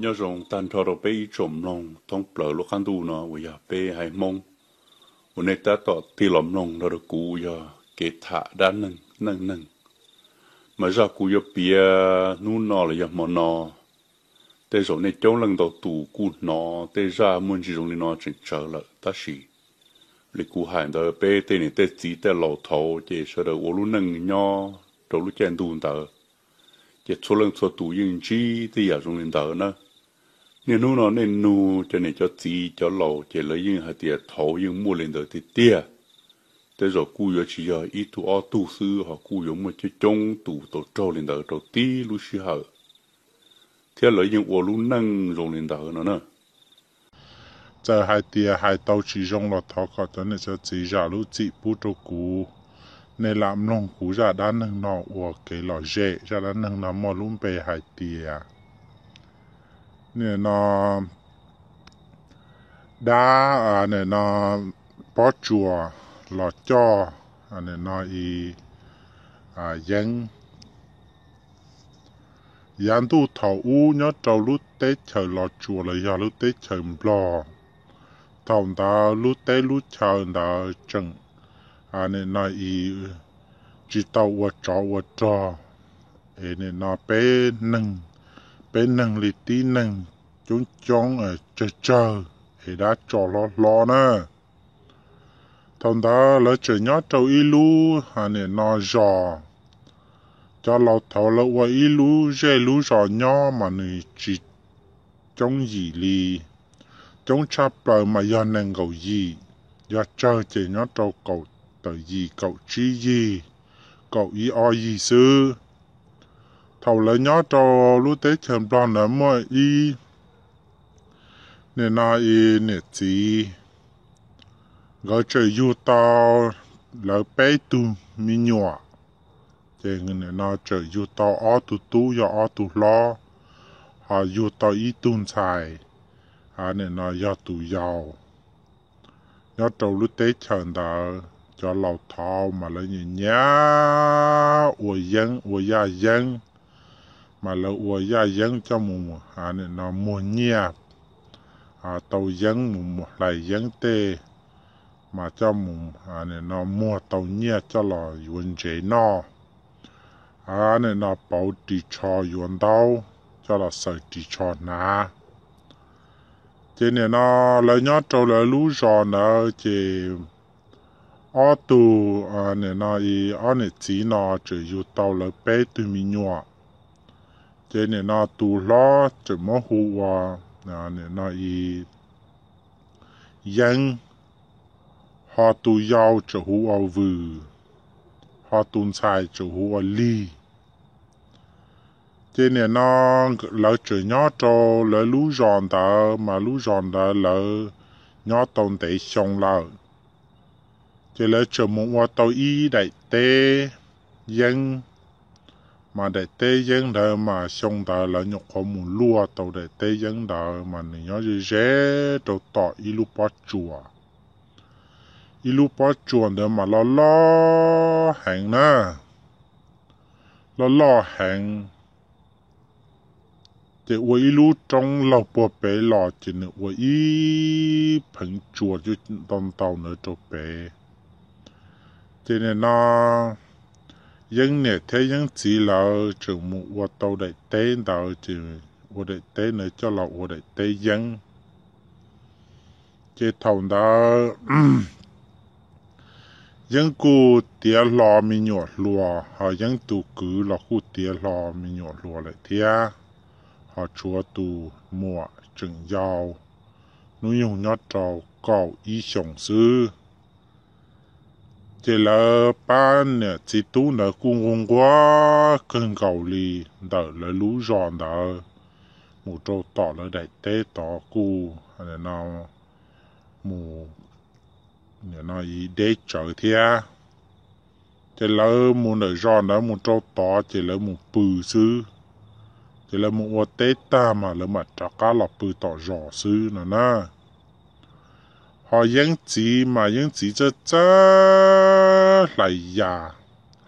Nyob zoo tag nrho rau peb ib tsoom mloog thoob plaws lub qab ntuj no uas yog peb haiv Hmoob uas nej tab tom tig los mloog nrog rau kuv yog kev tham dab neeg neej neeg. Mas zaj kuv yuav piav hnub no los yog hmo no, tej zaum nej coob leej ntau tus kuj hnov tej zaj muaj ntsis zoo li no tseem tsawv lawm, tab sis li kuv hais ntawd, peb tej niam tej txiv tej laus thaud ces sawv daws ua lub neej nyob rau lub caij ntuj ntawd, ces txhua leej txhua tus yeej ntsib tej yam zoo li ntawd na. Niaj hnub no nej nug cov niam cov txiv cov laus ces lawv yeej hais tias thaud yeej muaj li ntawd tiag tiag. Tej zaum kuj yuav tsis yog ib tug ob tug xwb, ho kuj yuav muaj coob coob tus tau raug li ntawd rau tib lub sij hawm, thiab lawv yeej ua lub neej zoo li ntawd no na. Txawm hais tias hais tau tsis zoo los thov kom cov niam cov txiv zam lub txim pub rau kuv. Nej lam mloog kuv zaj dab neeg no ua kev lom zem. Zaj dab neeg no muaj lub npe hais tias nim no dab, nim no pob tsuas los coj, nim no ib yeeb. Yav ntuj thaum ub nyob rau lub teb chaws Los Tsuas los yog lub teb chaws Nplog, thaum ntawd lub teb lub chaw ntawd tseem nim no ib tsis tau ua tsov ua rog, es nim no peb neeg, peb neeg li tib neeg coob coob tsawg tsawg, es dab tso hlob hlob na. Thaum ntawd lawv tseem nyob rau ib lub nim no zos, cov laus thaud lawv ua ib lub zej lub zos nyob mas nws tsis coob yim li, coob tshaj plaws mas yog nees nkaum yim, yog tsawg ces nyob rau kaum tawm yim, kaum tsib yig, kaum ib ob yig xwb. Thaum lawv nyob rau lub teb chaws Nplog ntawd muaj ib nim no ib niam txiv, nkawd tseem yug tau lawv peb tug me nyuam, ces nim no tseem yug tau ob tug tub yog ob tug hlob, ho yug tau ib tug ntxhais, nim no yog tus yau. Nyob rau lub teb chaws ntawd cov laus thaud mas lawv nyiam nyiam ua yeeb ua yaj yeeb, mas lawv ua yaj yeeb coj mus nim no muag nyiaj, tau yeeb mus hlais yeeb tej, mas coj mus nim no muag tau nyiaj coj los yuav ntsev noj, nim no pauv ris tsho yuav ntaub coj los xaws ris tsho hnav. Ces nim no lawv nyob rau lawv lub zos ntawd ces ob tug, nim no ib ob niam txiv no tseem yug tau lawv peb tug me nyuam. Ces nim no tus hlob tseem muab hu ua nim no ib Yeeb, ho tus yau tseem hu ua Vws, ho tus ntxhais tseem hu ua Lig. Ces nim no lawv tseem nyob rau lawv lub zos ntawd, mas lub zos ntawd lawv nyob tau ntev xyoo lawm. Ces lawv tseem mus ua tau ib daim teb yeeb, mas daim teb yeeb ntawd mas xyoo ntawd lawv nyuam qhuav mus luaj tau daim teb yeeb ntawd, mas nws nyob ze ze rau tom ib lub pob tsuas. Ib lub pob tsuas ntawd mas loj loj heev na, loj loj heev. Ces ua ib lub roob laug puag pem los ces nws ua ib pheev tsuas ntau ntau ntawd rau pem. Ces nim no Yeeb niam thiab Yeeb txiv lawv tseem mus ua tau daim teb ntawd, ces ua daim teb ntawd coj los ua daim teb yeeb. Ces thaum ntawd Yeeb kuj tiav hlo me nyuam hluas, ho Yeeb tus kwv los kuj tiav hlo me nyuam hluas lawm thiab, ho tshuav tus muam tseem yau, hnub nyoog nyob rau kaum ib xyoos xwb. Ces lawv pab niam txiv tub ntawd kuj nquag nquag kawg nkaus li ntawm lawv lub zos ntawd mus rau tom lawv daim teb tod kuj mus deb tsawv thiab. Ces lawv mus ntawm zos ntawd mus rau tod ces lawv mus pw xwb. Ces lawv mus ua teb tag mas lawv mam rov qab los pw tom zos xwb no na. Ho Yeeb txiv mas Yeeb txiv txawj txawj hlais yas,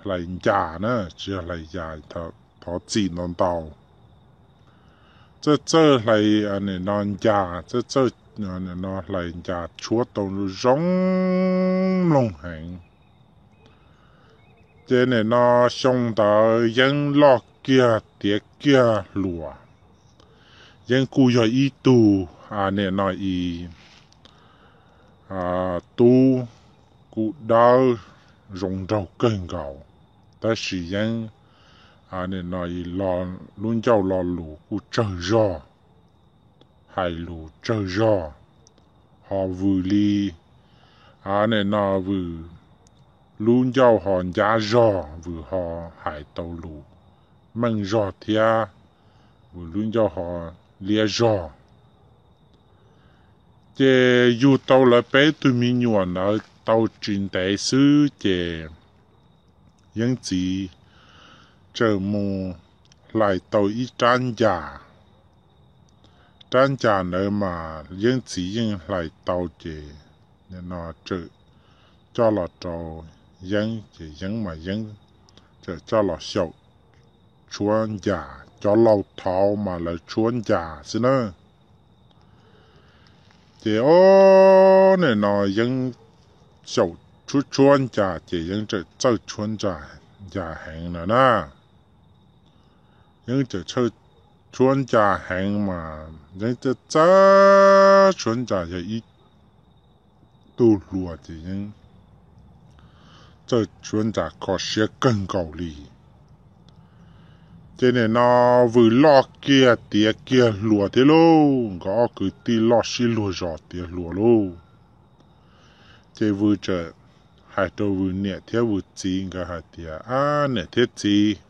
hlais ncas na, tsis yog hlais yas, thov txim ntau ntau. txawj txawj hlais nim no ncas, txawj txawj nim no hlais ncas tshuab tau zoo mloog heev. Ces nim no xyoo ntawd Yeeb loj kiag tiav kiag hluas. Yeeb kuj yog ib tug nim no i tub kuj dawb zoo nraug kawg nkaus, tab sis Yeeb nim no i lub ncauj lo lus kuj tsawg zog, hais lus tsawg zog, ho Vwm li nim no Vwm lub ncauj ho ncab zog, Vwm ho hais tau lus meej zog thiab, Vwm lub ncauj ho liab zog. Ces yug tau lawv peb tug me nyuam ntawd tau tsis ntev xwb ces Yeeb txiv txawm mus hlais tau ib rab ncas. Rab ncas ntawd mas Yeeb txiv yeej hlais tau ces nim no txawm coj los rau Yeeb ces Yeeb mas Yeeb txawm coj los xyaum tshuab ncas. Cov laus thaud mas lawv tshuab ncas xwb na. Ces o, nim no Yeeb xyaum tshuab tshuab ncas ces Yeeb txawm txawj tshuab ncas heev no na. Yeeb txawm tshuab ncas heev mas Yeeb txawj txawj tshuab ncas, yog ib tug hluas ces Yeeb txawj tshuab ncas kho siab kawg nkaus li. Ces nim no Vwm loj kiag tiav kiag hluas thiab lauj, nkawd ob kwv tij loj sib luag zos tiav hluas lauj. Ces Vwm txawm hais rau Vwm niam thiab Vwm txiv nkawd hais tias, Ab niam thiab txiv,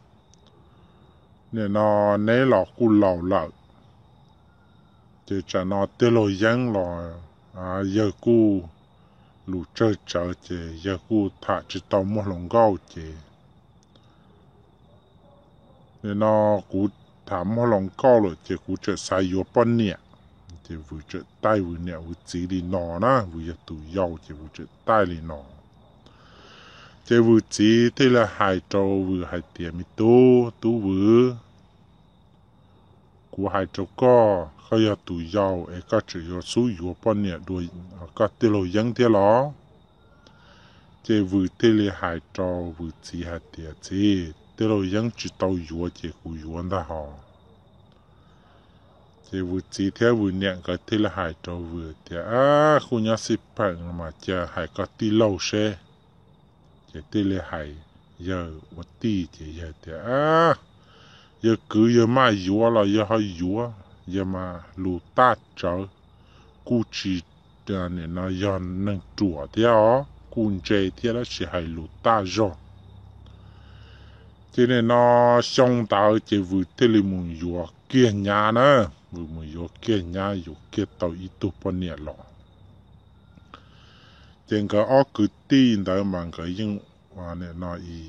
nim no neb los kuj laus lawm, ces tsam no tij laug Yeeb los yawg kuj lus tsawg tsawv ces yawg kuj tham tsis tau muaj hluas nkauj ces nim no kuv tham muaj hluas nkauj lawm ces kuv txawm xav yuav poj niam. Ces Vwm txawm taij Vwm niam Vwm txiv li no na, Vwm yog tus yau ces Vwm txawm taij li no. Ces Vwm txiv thiaj li hais rau Vwm hais tias, Me tub, tub Vwm, kuv hais rau koj, koj yog tus yau es koj tseem yuav xub yuav poj niam dua koj tij laug Yeeb thiab los? Ces Vwm thiaj li hais rau Vwm txiv hais tias, Txiv, tij laug Yeeb tsis tau yuav ces kuv yuav ntag hos. Ces Vwm txiv thiab Vwm niam nkawd thiaj li hais rau Vwm tias, Ab, kuj nyob xij peem mas cia hais koj tij laug seb. Ces thiaj li hais yawg ua tij ces yawg tias, Ab, yawg kwv yawg maj yuav los yawg ho yuav, yawg mas lus taj tsawv, kuj tsis, nim no yog neeg ruam thiab os, kuj ntse thiab tab sis hais lus taj zog. Ces nim no xyoo ntawd ces Vwm thiaj li mus yuav kiag nyab na, Vwm mus yuav kiag nyab, yuav kiag tau ib tug poj niam los. Ces nkawd ob kwv tij ntawd mas nkawd yeej nim no i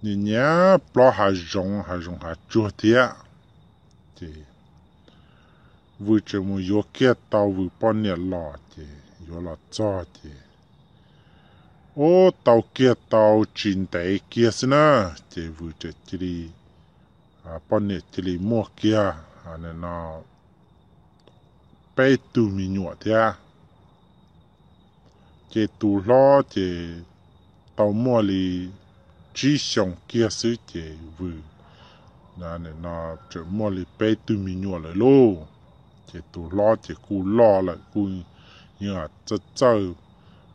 nyiam nyiam plob hav zoov hav zoov hav tsuag thiab. Ces Vwm tseem mus yuav kiag tau Vwm poj niam los ces yuav los txog ces ub tau kiag tau tsis ntev kiag xwb na, ces Vwm tseem cia li, poj niam cia li muaj kiag nim no peb tug me nyuam thiab. Ces tus hlob ces tau muaj li tsib xyoos kiag xwb ces Vwm nim no tseem muaj li peb tug me nyuam lawm lauj. Ces tus hlob ces kuj loj lawm kuj yeej txawj txawj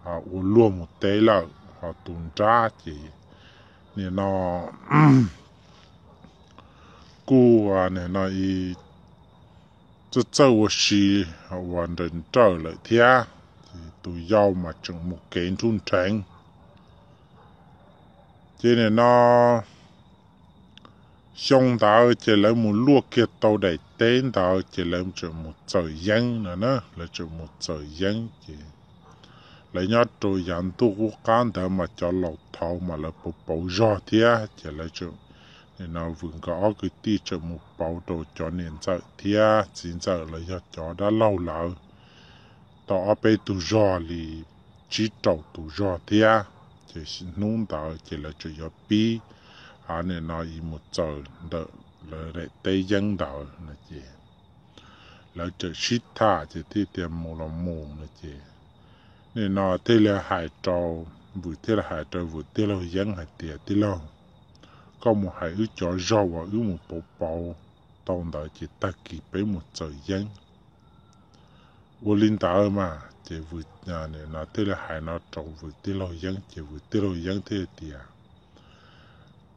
ua luag mus teb lawm, ho tus nrab ces nim no kuj nim no txawj txawj ua si ua nrawm nrawm lawm thiab. Tus yau mas tseem mus kev nruj nrheev. Ces nim no xyoo ntawd ces lawv mus luaj kiag tau daim teb ntawd ces lawv tseem mus txawm yeeb no na, lawv tseem mus txawm yeeb ces lawv nyob rau yav ntuj qub qab ntawd mas cov laus thaud mas lawv pauv pauv zog thiab ces lawv tseem, nim no Vwm nkawd ob kwv tij tseem mus pauv rau cov niam ntxawm thiab txiv ntxawm los yog cov dab laug lawv tau ob peb tug zog li tsib rau tus zog thiab. Ces hnub ntawd ces lawv tseem yuav pib nim no i mus txawm ntawm lawv daim teb yeeb ntawd no ces lawv txawm sib tham ces thiaj tias mus los mus no ces nim no thiaj li hais rau, Vwm thiaj li hais rau Vwm tij laug Yeeb hais tias, Tij laug, koj mus hais wb cov zog uas wb mus pauv pauv tau ntawd ces tag kis peb mus txawm yeeb. Ua li ntawd mas ces Vwm, nim no thiaj li hais no rau Vwm tij laug Yeeb ces Vwm tij laug Yeeb thiaj tias,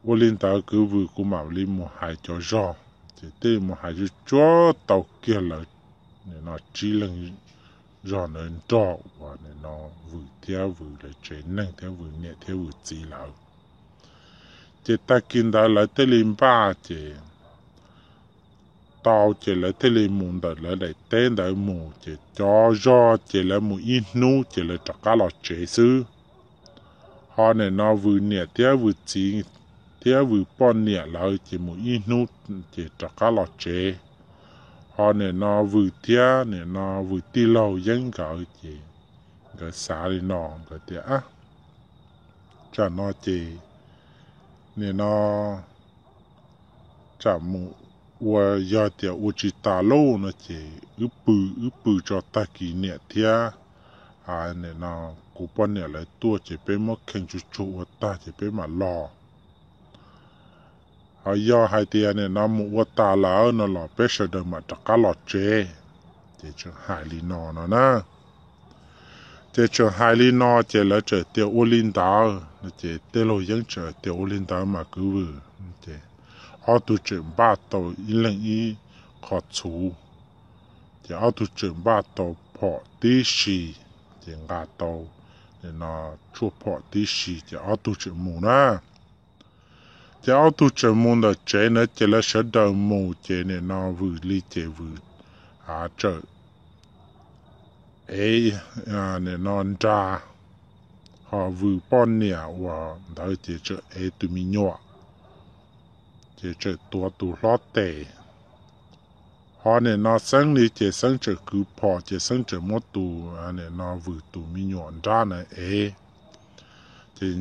Ua li ntawd kwv Vwm, kuv mam li mus hais cov zog. Ces thiaj li mus hais tsuj tsuav tau kiag lawv nim no tsib leeg zog ntawd nrog uas nim no Vwm thiab Vwm lawv tsev neeg thiab Vwm niam thiab Vwm txiv lawv. Ces tag kis ntawd lawv thiaj li npaj ces tau ces lawv thiaj li mus ntawm lawv daim teb ntawd mus ces cov zog ces lawv mus ib hnub ces lawv rov qab los tsev xwb. Ho nim no Vwm niam thiab Vwm txiv thiab Vwm poj niam lawv ces mus ib hnub ces rov qab los tsev. Ho nim no Vwm thiab nim no Vwm tij laug Yeeb nkawd ces nkawd xav li no, nkawd tias, Tsam no ces nim no tsam mus ua, yog tias ua tsis tas lauj no ces wb pw, wb pw tso tag kis niam thiab nim no kuv poj niam lawv tuaj ces peb muab khee tsuj tsuag ua tag ces peb mam los. Ho yog hais tias nim no mus ua tas lawm no los peb sawv daws mam rov qab los tsev. Ces tseem hais li no no na. Ces tseem hais li no ces lawv txawm tias ua li ntawd no ces tij laug Yeeb txawm tias ua li ntawd mas kwv Vwm. Ces ob tug tseem npaj tau ib leeg ib qho txhuv, ces ob tug tseem npaj tau phom tib si, ces nqa tau nim no tshuaj phom tib si ces ob tug tseem mus na. Ces ob tug tseem mus ntawm tsev na ces lawv sawv daws mus ces nim no Vwm li ces Vwm txawm ev nim no nra, ho Vwm poj niam uas ntawd ces txawm ev tus me nyuam, ces txawm tuav tus hlob tes. Ho nim no Xeeb li ces Xeeb txawm kwv phom ces Xeeb txawm muab tus nim no Vwm tus me nyuam nrab na ev. Ces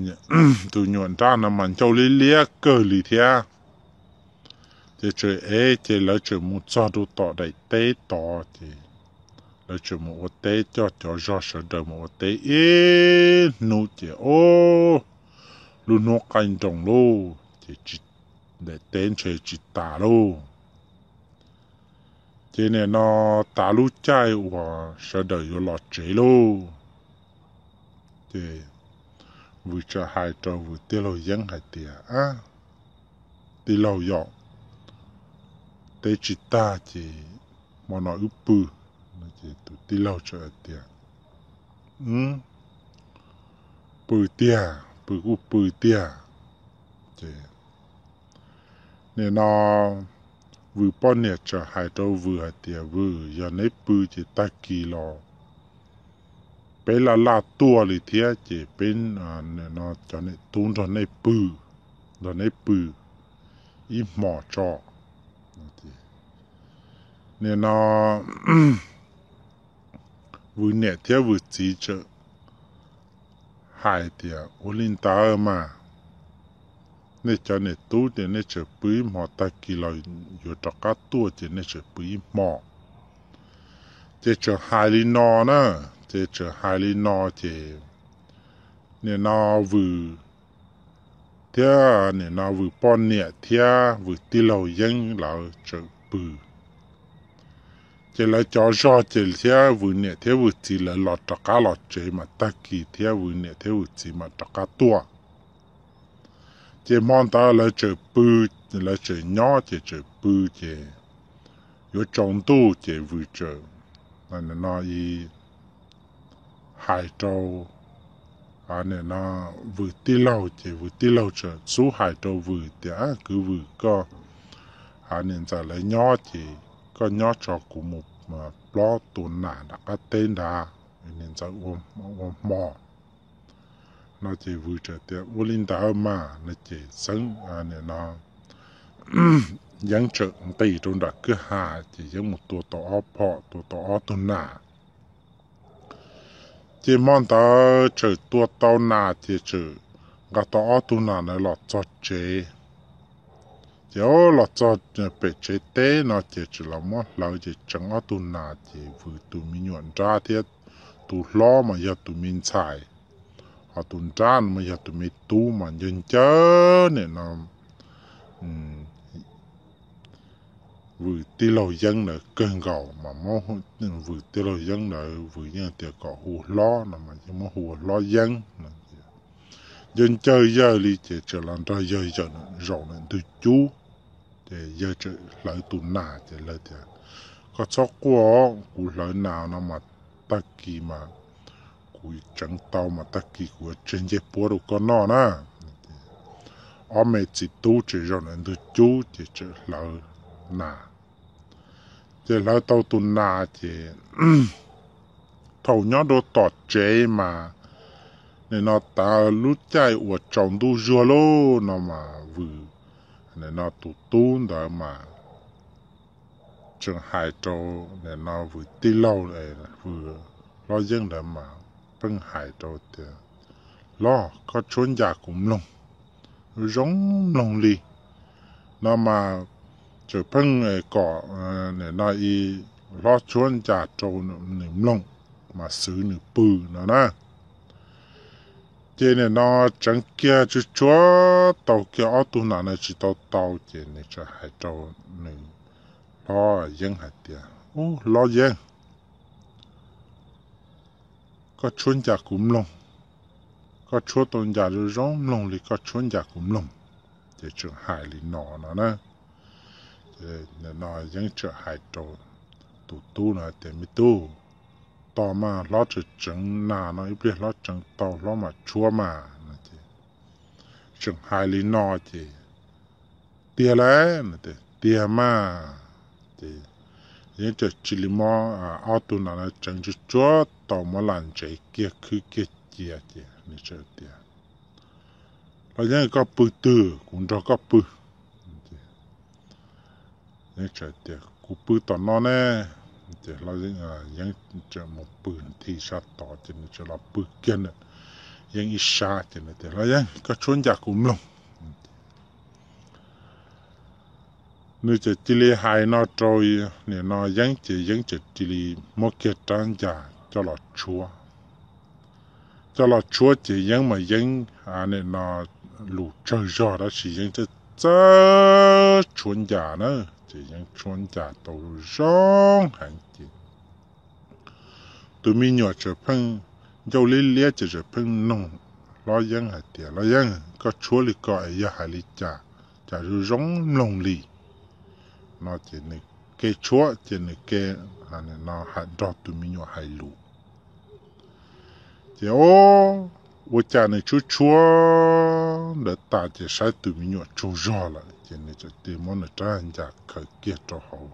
tus nyuam nrab no mas ncauj liab liab kawg li thiab. Ces txawm ev ces lawv txawm mus txog rau tom daim teb tod ces lawv txawm mus ua teb, coj cov zog sawv daws mus ua teb ib hnub ces ob, lub hnub qaij nroos lauj ces daim teb ntshe tsis tas lauj. Ces nim no tav lub caij uas sawv daws yuav los tsev lauj, ces Vwm txawm hais rau Vwm tij laug Yeeb hais tias, Tij laug yom, teb tsis tag ces hmo no wb pw. Ces tus tij laug txawm hais tias, Pw tiag, pw kuj pw tiag. Ces nim no Vwm poj niam txawm hais rau Vwm hais tias, Vwm, yog neb pw ces tag kis los peb laj laj tuaj li thiab ces peb, nim no cov niam tub nrog nej pw, nrog neb pw ib hmos tso. Nim no Vwm niam thiab Vwm txiv txawm hais tias, Ua li ntawd mas, nej cov niam tub ces nej tseem pw ib hmos, tag kis los yuav rov qab tuaj ces nej tseem pw ib hmos. Ces tseem hais li no na, ces tseem hais li no ces nim no Vwm thiab nim no Vwm poj niam thiab Vwm tij laug Yeeb lawv tseem pw. Ces lawv cov zog ces thiab Vwm niam thiab Vwm txiv lawv los rov qab los tsev mas tag kis thiab Vwm niam thiab Vwm txiv mam rov qab tuaj. Ces hmo ntawd lawv tseem pw, lawv tseem nyob ces tseem pw ces yuav tsaus ntuj ces Vwm txawm no hais rau nim no Vwm tij laug ces Vwm tij laug txawm xub hais rau Vwm tias, Kwv Vwm, koj niam ntxawm lawv nyob ces koj nyob tso, kuv mus plob tua nas nram qab teb nrad, niam ntxawm ua hmo no. Ces Vwm txawm tias, Ua li ntawd mas no ces Xeeb nim no Yeeb txawm nqis rau nram kwj ha ces Yeeb mus tua tau ob phom, tua tau ob tug nas. Ces hmo ntawd txawm tua tau nas ces txawm nqa tau ob tug nas ntawd los txog tsev. Ces los txog pem tsev teb no ces txawm los muab hlawv ces tseev ob tug nas ces Vwm tus me nyuam nrab thiab tus hlob mas yog tus me ntxhais, ho tus nrab no mas yog tus me tub mas ncawg ncawg nim no Vwm tij laug Yeeb ntawd kawg nkaus mas Vwm tij laug Yeeb ntawd Vwm yeej tias kom hu hlob no mas yeej muab hu ua hlob Yeeb no. Ncawg ncawg yawg li ces txawm los nrog yawg zaum ntawm ntug cub. Ces yawg txawm hlawv tus nas ces lawv tias, koj txhob quaj, kuv hlawv nas no mas tag kis mas kuv tseev tau mas tag kis kuv yuav tseg ncej puab rau koj noj na. Ob me txiv tub txawm zaum ntawm ntug cub ces txawm hlawv nas. Ces hlawv tau tus nas ces thaum nyob rau tom tsev mas nim no tav lub caij uas tsaus ntuj zuag lauj no mas Vwm nim no tus tub ntawd mas tseem hais rau nim no Vwm tij laug, Vwm hlob Yeeb ntawd mas pheej hais rau tias, hlob, koj tshuab ncas kuv mloog, zoo mloog li no mas txawm pheej kom nim no hlob tshuab ncas rau nws mloog mas xwv nws pw no na. Ces nim no tseev kiag tshuab tshuab tau kiag ob tug nas no tsis tau tau ces nws txawm hais rau nws hlob Yeeb hais tias, ub, hlob Yeeb, koj tshuab ncas kuv mloog, koj tshuab tau ncas zoo zoo mloog li, koj tshuab ncas kuv mloog. Ces tseem hais li no no na. Ces nim no Yeeb txawm hais rau tus tub no tias, me tub, tos mas hlob tseem tseev nas no ib pliag hlob tseev tau hlob mam tshuab mas no. Ces tseem hais li no ces, tiag lauj, tiag mas. Ces Yeeb txawm cia li muab ob tug nas no tseev tshuab tshuab tau muab lam ntsev kiag khwb kiag cia ces nws txawm tias, hlob Yeeb, koj pw twg kuv nrog koj pw. Yeeb txawm tias, kuv pw tom no ne. Ces Yeeb txawm mus pw nthi sab tod ces nws txawm los pw kiag ntawm Yeeb ib sab ces nws tias, hlob Yeeb, koj tshuab ncas kuv mloog. Nws txawm cia li hais no rau nim no Yeeb ces Yeeb txawm cia li muab kiag rab ncas coj los tshuab. Coj los tshuab ces Yeeb mas Yeeb nim no lus tsawg zog tab sis Yeeb txawj tshuab ncas na. Ces Yeeb tshuab ncas tau zoo heev ces tus me nyuam txawm pheej ncauj liab liab ces txawm pheej nug hlob Yeeb hais tias, hlob Yeeb, koj tshuab li ko es yog hais li cas, cas zoo zoo mloog li no. Ces nws ke tshuab ces nws ke no hais nrog tus me nyuam hais lus. Ces o, ua cas nws tshuab tshuab ntawd tas ces saib tus me nyuam tsaug zog lawm ces nws txawm cia muab nws rab ncas khaws kiag rau hauv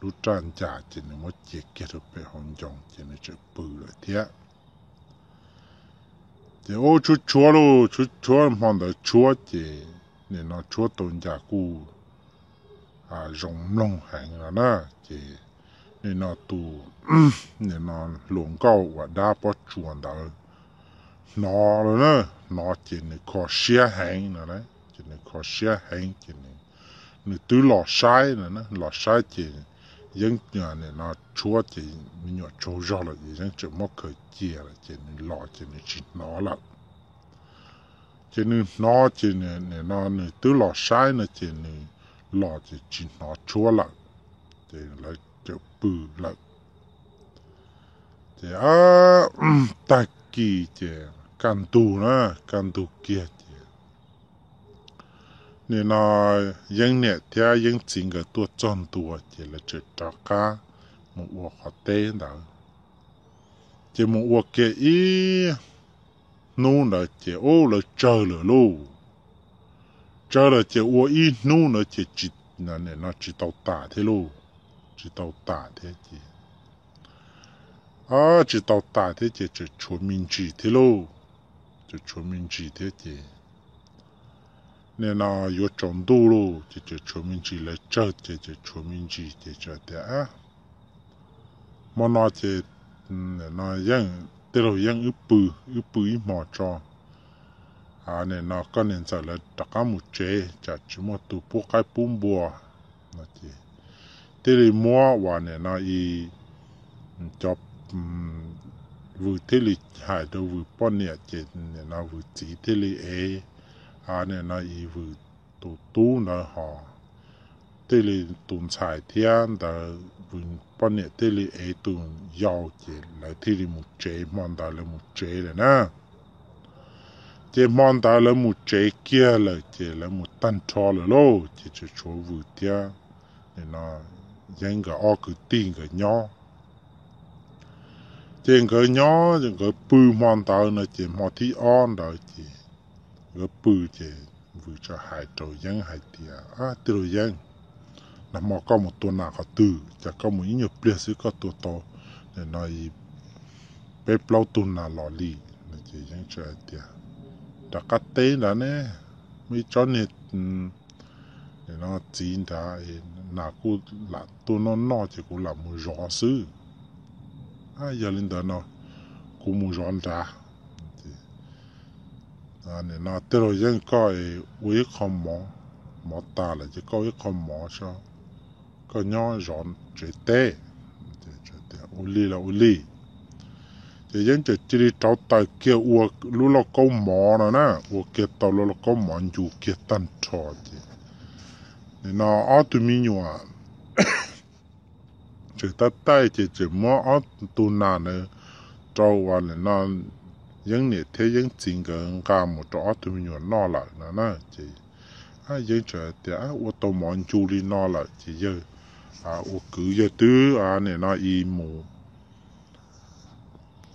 lub rab ncas ces nws muab cia kiag rau pem hauv ncoo ces nws txawm pw lawm thiab. Ces o, tshuab tshuab lauj, tshuab tshuab hmo ntawd tshuab ces nim no tshuab tau ncas kuj zoo mloog heev no na. Ces nim no tus, nim no hluas nkauj uas dab pob tsuas ntawd hnov lawm na, hnov ces nws kho siab heev no. Ces nws kho siab heev ces nws twb los saib no, los saib ces Yeeb nim no tshuab ces me nyuam tsaug zog lawm ces Yeeb txawm muab khaws cia lawm ces nws los ces nws tsis hnov lawm. Ces nws hnov ces nim no nws twb los saib no ces nws los ces tsis hnov tshuab lawm. Ces lawv txawm pw lawm. Ces tag kis ces kaj ntug na, kaj ntug kiag ces nim no Yeeb niam thiab Yeeb txiv nkawd tuaj txog ntua ces lawv txawm rov qab mus ua qhov teb ntawd. Ces mus ua kiag ib hnub ntawd ces ub, lawv tsawg lawm lauj. Tsawg lawm ces ua ib hnub ntawd ces tsis, nim no tsis tau tas thiab lauj. Tsis tau tas thiab ces, tsis tau tas thiab ces tseem tshuav me ntsis thiab lauj. Tseem tshuav me ntsis thiab ces nim no yuav tsaus ntuj lauj ces tseem tshuav me ntsis, lawv tsawg ces tseem tshuav me ntsis ces txawm tias, hmo no ces nim no Yeeb, tij laug Yeeb wb pw, wb pw ib hmo tso, nim no koj niam ntxawm lawv rov qab mus tsev tsam tsis muaj tus pub qaib pub npua no ces thiaj li muab uas nim no i cov Vwm thiaj li hais rau Vwm poj niam ces nim no Vwm txiv thiaj li ev nim no i Vwm tus tub ntawd ho thiaj li tus ntxhais thiab ntawd Vwm poj niam thiaj li ev tus yau ces lawv thiaj li mus tsev, hmo ntawd lawv mus tsev lawm na. Ces hmo ntawd lawv mus tsev kiag lawm ces lawv mus tag nrho lawm lauj, ces tseem tshuav Vwm thiab nim no Yeeb nkawd ob kwv tij nkawd nyob. Ces nkawd nyob nkawd pw hmo ntawd no ces hmo thib ob ntawd ces nkawd pw ces Vwm txawm hais rau Yeeb hais tias, Tij laug Yeeb, nag hmo koj mus tua nas qhov twg, cas koj mus ib nyuag pliag xwb koj tua tau nim no peb plaub tug nas los li? Ces Yeeb txawm hais tias, Rov qab teb nrad ne, muaj ib tsob niag nim no txiv nrad, nas kuj lam tuaj noj noj ces kuv lam mus zov xwb. Yog li ntawd no kuv mus zov nrad. Nim no tij laug Yeeb, koj ua ib qho mov, mov tas lawm ces koj ua ib qho mov, koj nyob zov tsev teb. Ua li los ua li. Ces Yeeb txawm cia li rauv taws kiag ua lub lauj kaub mov no na, ua kiag tau lub lauj kaub mov ncu kiag tag nrho ces nim no ob tug me nyuam tseem tab taij ces tseem muab ob tug nas ntawd rau uas nim no Yeeb niam thiab Yeeb txiv nkawd nqa mus rau ob tug me nyuam noj lawm no na. Ces Yeeb txawm tias, Ua tau mov ncu li no lawm ces yawg ua kwv yawg twb nim no i mus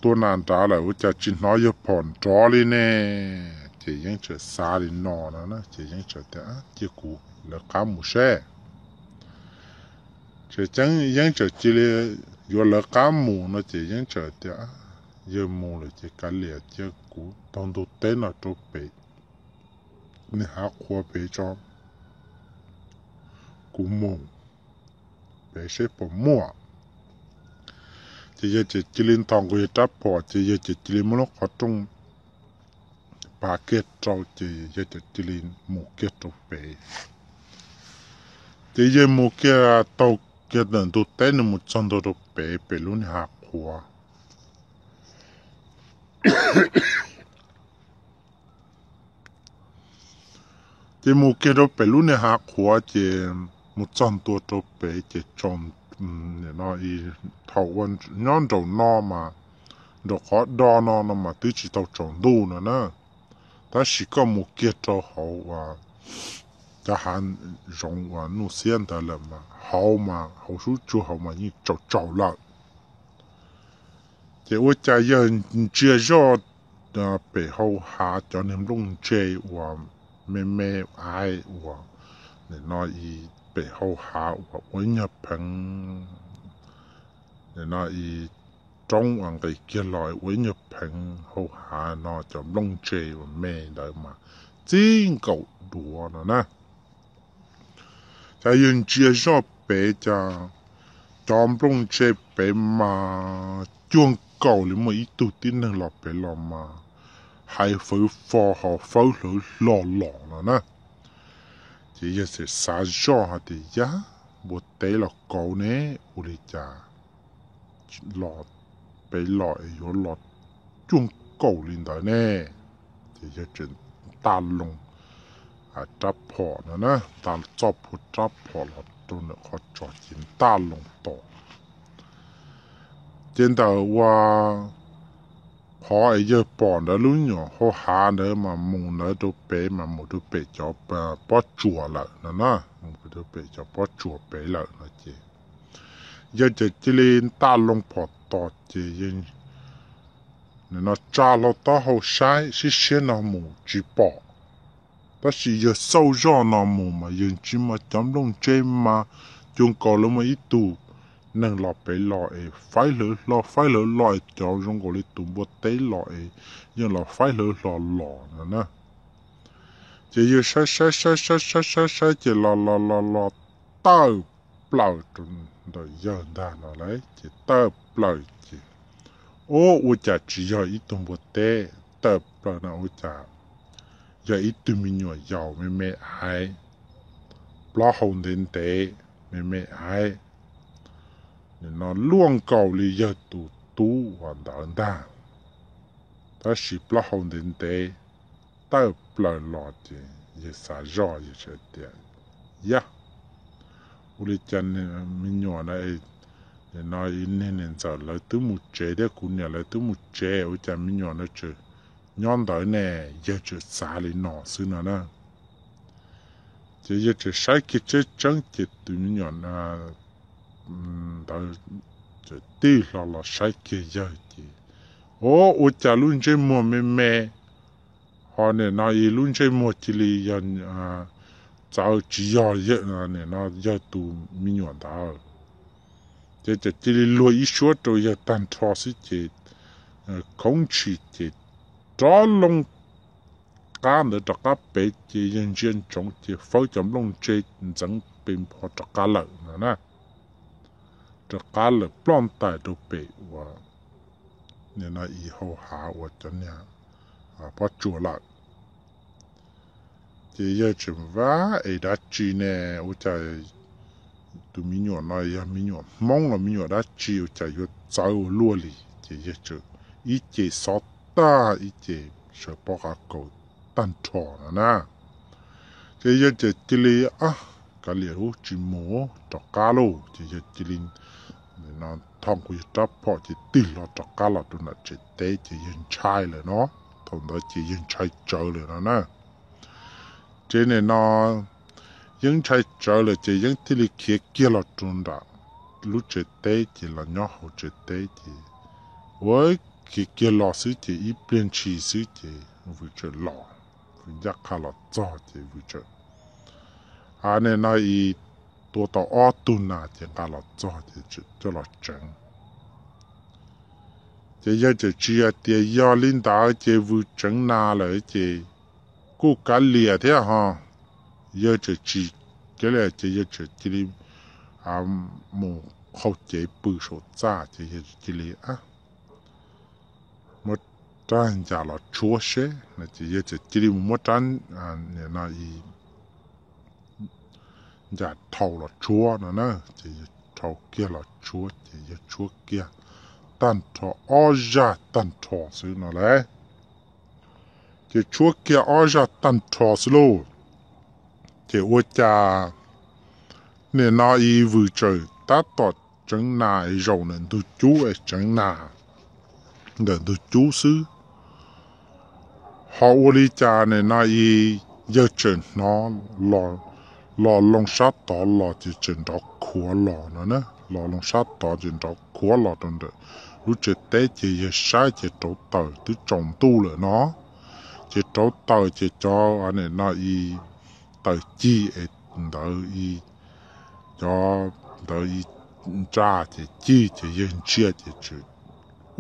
tua nas nrad lawm ua cas tsis hnov yawg phom nrov li ne? Ces Yeeb txawm xav li no no ces Yeeb txawm tias, Cia kuv lawv qab mus seb. Ces Yeeb txawm cia li yuav lawv qab mus no ces Yeeb txawm tias, Yawg mus lawm ces kav liam cia kuv taug ntug teb no rau pem niag hav qhuav pem tso, kuv mus pem seb puas muaj. Ces yawg txawm cia li nthos nkaus yawg rab phom ces yawg txawm cia li muab lub qhov rooj pav kiag rau ces yawg txawm cia li mus kiag rau pem. Ces yawg mus kiag taug kiag ntawm ntug teb no mus txog ntua rau pem, pem lub niag hav qhuav. Ces mus kiag rau pem lub niag hav qhuav ces mus txog ntua rau pem ces tsaus, thaum ua nyob nraum no mas, nraum qhov do no no mas twb tsis tau tsaus ntuj no na, tab sis koj mus kiag rau hauv uas cov hav zoov uas nuj xiab ntawd lawm mas hauv mas hauv sub tsuag hauv mas yeej tsaus tsaus lawm. Ces ua cas yawg ntsia zoj pem hau hav cov niag nplooj ntse uas me me aiv uas nim no i pem hau hav uas ua ib nyuag pheev, nim no i roob uas nqis kiag los ua ib nyuag pheev hau hav no cov nplooj ntse uas me ntawd mas txij nkaum duav no na. Cas yawg ntsia zoj pem cas cov nplooj ntse pem mas cuag nkaus li muaj ib tug tib neeg los pem los mas hais fawv fo ho fawb hlawv hlo los no na. Ces yawg txawm xav zoj hais tias, Yab, npua teb los kauv ne, ua li cas los pem los es yuav los cuag nkaus li ntawd ne? Ces yawg txawm ntaj loo rab phom no na, ntaj txoj phua rab phom los rau ntawm qhov tsos ces ntaj loo tos. Ces ntawm uas qhov es yawg pom ntawd lub nyuam hau hav ntawd mas mus ntawd rau pem mas mus rau pem cov pob tsuas lawm no na, mus rau pem cov pob tsuas pem lawm no ces yawg txawm cia li ntaj loo phom tos ces yawg nim no tsa hlo taub hau saib siab siab no mus tsis pom. Tab sis yawg xauj zoj no mus mas yawg ntsia mas cov nplooj ntse mas cuag nkaus li muaj ib tug neeg los pem los es faib hlawv hlo faib hlawv hlo es cov zoo nkaus li tus npua teb los es yeej los faib hlawv hlo los no na. Ces yawg saib saib saib saib saib saib ces los los los los tawm plaws rau ntawm yawg ntag no lauj. Ces tawm plaws ces, ub, ua cas tsis yog ib tug npua teb, tawm plaws no ua cas yog ib tug me nyuam yaus me me aiv, plaub hau ntev ntev me me aiv, nim no luaj nkaus li yawg tus tub uas ntawd ntag, tab sis plaub hau ntev ntev tawm plaws los ces yawg xav zoj yawg tias, yaj, ua li cas me nyuam no, nim no niag niam ntxawm lawv twb mus tsev thiab kuv niam lawv twb mus tsev, ua cas me nyuam no tseem nyob ntawd ne? Yawg tseem xav li no xwb no na. Ces yawg tseem saib kiag tseeb tseeb ces tus me nyuam ntawd tseem tig hlo los saib kiag yawg ces, o, ua cas lub ntsej muag me me, ho nim no ib lub ntsej muag cia li yog txawv tsis yog nim no yawg tus me nyuam ntawd. Ces txawm cia li luag ib suab rau yawg tag nrho xwb ces khoob tshis ces rov loo qab ntawd rov qab pem ces yawg ntsia ntsoov ces fawb cov nplooj ntse ntxeev pes npho rov qab lawm no na. Rov qab lawm ploj ntais rau pem uas nim no ib hau hav uas cov niag pob tsuas lawm. Ces yawg tseem, vaj, es dab tsi ne? Ua cas tus me nyuam no yog me nyuam Hmoob los me nyuam dab tsi ua cas yuav txawv ua luaj li? Ces yawg tseem ib ce xov tag ib ce sawv pob qa kaus tag nrho no na. Ces yawg tseem cia li, kav liam, tsis mus, rov qab lauj. Ces yawg cia li thom kuv yawg rab phom ces tig hlo rov qab los rau nram tsev teb ces yawg ntshai lawm no. Thaum ntawd ces yawg ntshai tsawv lawm no na. Ces nim no yeeb ntshai tsawv lawm ces yeeb thiaj li khiav kiag los rau nram lub tsev teb ces los nyob hauv tsev teb ces ua khiav kiag los xwb ces ib pliag ntshis xwb ces vwm tseem los, vwm ncaj qha los txog ces vwm tseem, a, nim no ib, tua tau ob tug nas ces nqa los txog ces coj los tseev. Ces yawg tseem tsis hais tias yog li ntawd ces vwm tseev nas lawm ces kuj kav liam thiab ho. Yawg tseem tsis kav liam ces yawg tseem cia li mus qhau cev pw saum txaj ces yawg cia li muab rab ncas los tshuab seb no ces yawg tseem cia li mus muab rab ncas dhau los tshuab no na. Ces yawg dhau kiag los tshuab ces yawg tshuab kiag tag nrho ob zaj tag nrho xwb no lauj. Ces tshuab kiag ob zaj tag nrho xwb lauj, ces ua cas nim no ib vwm tseem tab tom tseev nas es zaum ntawm ntug cub es tseev nas ntawm ntug cub xwb. Ho ua li cas nim no ib yawg tseem hnov los loo sab tod los ces tseem nrov khuav los no na, los loo sab tod ces nrov khuav los rau ntawm lub tsev teb ces yawg saib ces rauv taws twb tsaus ntuj lawm no. Ces rauv taws ces cov nim no ib taws cig es ntawd ib, cov ntawd ib ntsaj ces cig ces yawg ntsia ces tseem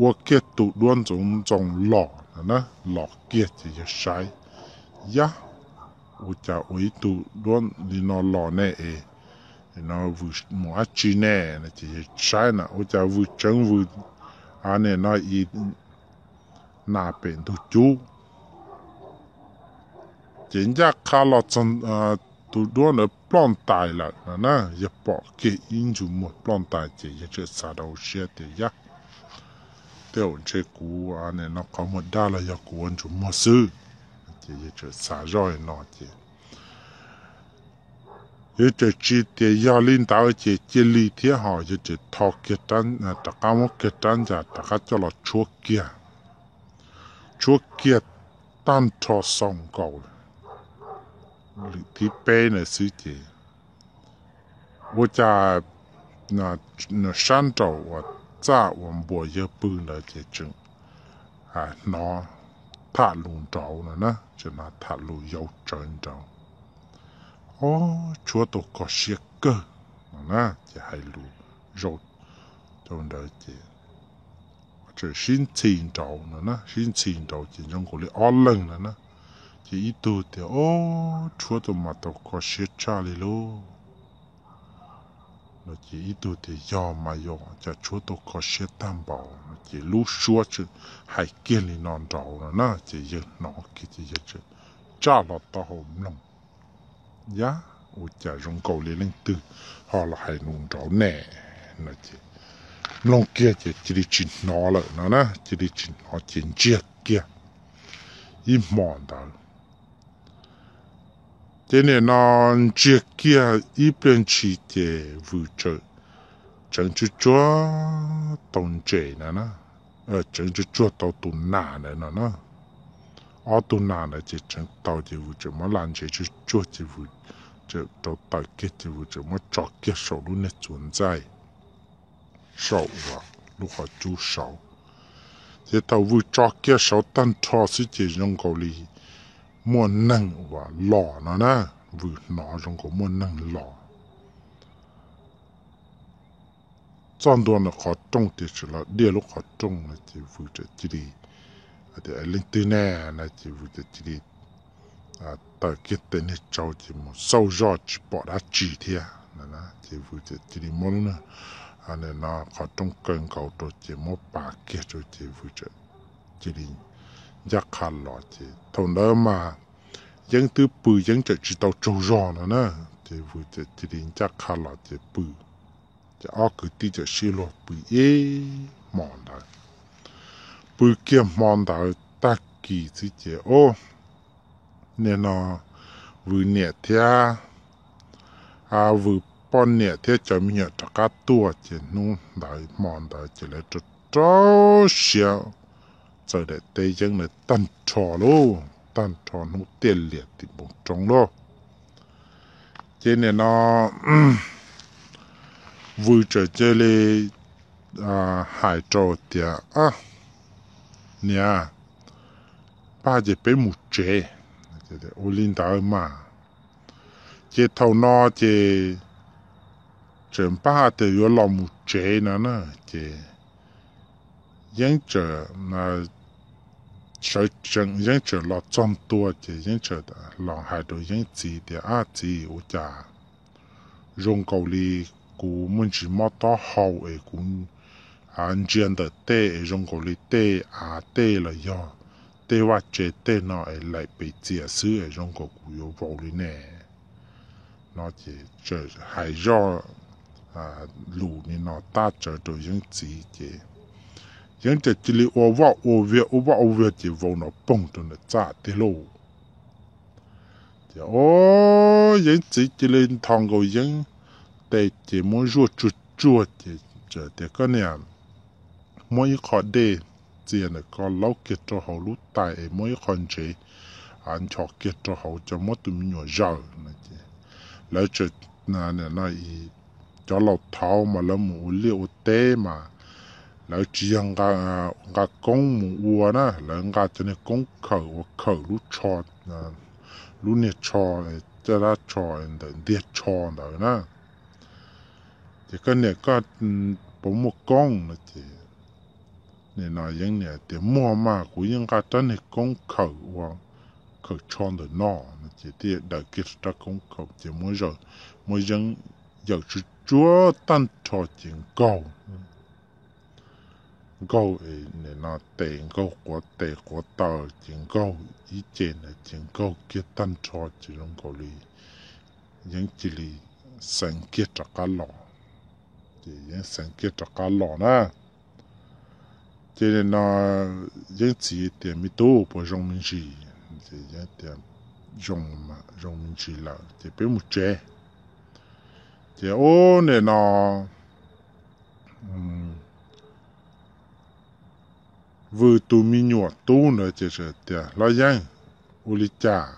ua kiag tus duab ntxoov ntxoo los no na, los kiag ces yawg saib, yab, ua cas ua ib tug duab li no los ne es no vwm mus dab tsi ne? Ces yawg saib na ua cas vwm tseev vwm, a, nim no ib nas pem ntug cub. Ces ncaj qha los txog tus duab ntawd ploj ntais lawm no na, yawg pom kiag ib ntsug muag ploj ntais ces yawg tseem xav rau siab tias yab, tej zaum ntshe kuv nim no qhov muag daj los yog kuv ua ntsug muag xwb. Ces yawg tseem xav zoj li no ces yawg tseem tsis tias yog li ntawd ces cia li thiab ho yawg tseem thau kiag, rov qab muab kiag rab ncas rov qab coj los tshuab kiag, tshuab kiag tag nrho xaus nkaus lwm thib peb na xwb ces ua cas sab nraum uas txaj uas npuas yawg pw ntawd ces tseem hnov tham lus nraud no na, tseem hnov tham lus yau tsawv nraud, o, tshuab tau kho siab kawg no na, ces hais lus zau rau ntawd ces tseem sib ntxhi nraud no na, sib ntxhi nraud ces zoo nkaus li ob leeg no na. Ces ib tug tias, o, tshuab tau mas tau kho siab tshaj li lauj. No ces ib tug tias yog mas yog cas tshuab tau kho siab tag npaum no ces lub suab tseem hais kiag li no nraud no na, ces yawg hnov kiag ces yawg tseem tsaj hlo taub hau mloog, yog ua cas zoo nkaus li leej twg ho los hais lus nraud ne no ces mloog kiag ces cia li tsis hnov lawm no na, cia li tsis hnov ces ntsiag kiag ib hmo ntawd. Ces nim no ntsiag kiag ib pliag ntshis ces Vwm tseem tsuag tsuag tau ntses na, tseem tsuag tsuag tau tus nas ntawd no na. Ob tug nas ntawd ces tseem tau ces Vwm tseem muab las ntses tsuag tsuag ces Vwm tseem rau taws kiag ces Vwm tseem muab tso kiag saum lub niag txuas ntxaij saum uas lub qhov cub saud. Ces thaum Vwm tso kiag saud tag nrho xwb ces zoo nkaus li muaj neeg uas los no na, Vwm hnov zoo nkaus muaj neeg los txog ntua ntawm qhov rooj tias tseem los diaj lub qhov rooj no ces Vwm txawm cia li tias, Leej twg ne? no ces Vwm txawm cia li taws kiag tes niag tsau ces mus xauj zoj tsis pom dab tsi thiab. Ces Vwm txawm cia li muab lub no qhov rooj kaw nkaus rau ces muab pas kiag rau ces Vwm txawm cia li ncaj qha los ces thaum ntawd mas Yeeb twb pw, Yeeb tseem tsis tau tsaug zog no na. Ces Vwm txawm cia li ncaj qha los ces pw. Ces ob kwv tij txawm sib luag pw ib hmo ntawd. Pw kiag hmo ntawd tag kis xwb ces o, nim no Vwm niam thiab Vwm poj niam thiab cov me nyuam rov qab tuaj ces hnub ntawd hmo ntawd ces lawv rau rau siab txawm daim teb Yeeb ntawd tag nrho lauj, tag nrho hnub tiaj lias tim npoo roob lauj. Ces nim no Vwm txawm cia li hais rau tias, Niam, npaj ces peb mus tsev. Ua li ntawd mas. Ces thaum no ces txawm npaj tias yuav los mus tsev no na, ces Yeeb txawm, Yeeb txawm los txog ntua ces Yeeb txawm los hais rau Yeeb txiv tias, Ab txiv, ua cas zoo nkaus li kuv muaj ntsis mob taub hau es kuv ntsia ntawm tej es zoo nkaus li tej av tej los yog tej vaj tse tej no es laim pes txias xwb es zoo nkaus kuv yuav vau li ne. No ces txawm hais zoj lus li no tab tsawv rau Yeeb txiv ces Yeeb txawm cia li ua vaj ua viag ua vaj ua viag ces vau nrov poog rau ntawm txaj tiag lauj. Ces o, Yeeb txiv cia li nthos nkaus Yeeb tes ces muab zuaj tsuag tsuag ces tias, Koj niam, muab ib qho dej txias ntawm ko laub kiag rau hauv lub tais es muab ib qho ntsev nchos kiag rau hauv, coj muab tus me nyuam zaws no ces lawv txawm, cov laus thaud mas lawv mus ua liaj ua teb mas lawv tsis yog nqa koob mus ua na, lawv nqa cov niag koob khawm uas khawm lub tsho, lub niag tsho, caj dab tsho ntawm ntiag tsho ntawd na. Ces koj niam, koj puas muaj koob no ces nim no Yeeb niam tias, Muaj mas, kuv yeej nqa rab niag koob khawm ua khawm tsho ntawm no no ces thiaj daws kiag rab koob khawm ces muab Yeeb yawm tsuag tsuag tag nrho ces nkaug, nkaug, nim no tes nkaug quav tes quav taw ces nkaug ib ce ntawd ces nkaug kiag tag nrho ces zoo nkaus li Yeeb cia li xeev kiag rov qab los. Ces Yeeb xeev kiag rov qab los na. Ces nim no Yeeb txiv tias, Me tub, puas zoo me ntsis? Ces Yeeb tias, Zoo, zoo me ntsis lawm ces peb mus tsev. Ces ub, nim no Vwm tus me nyuam tub ntawd ces tias, Hlob Yeeb, ua li cas?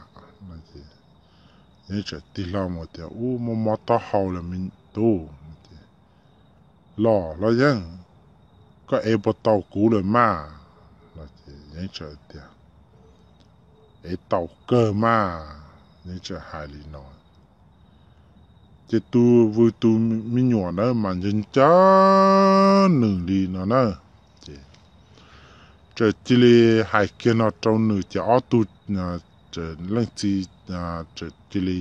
Yeeb txawm tig hlo mus tias, Ub, mob mob taub hau lawm me tub. Los Hlob Yeeb, koj ev puas tau kuv lawm mas? Yeeb txawm tias, Ev tau kawg mas. Yeeb txawm hais li no. Ces tus Vwm tus me nyuam ntawd mas nco nco nws li no na. Ces txawm cia li hais kiag no rau nws ces ob tug leej txiv txawm cia li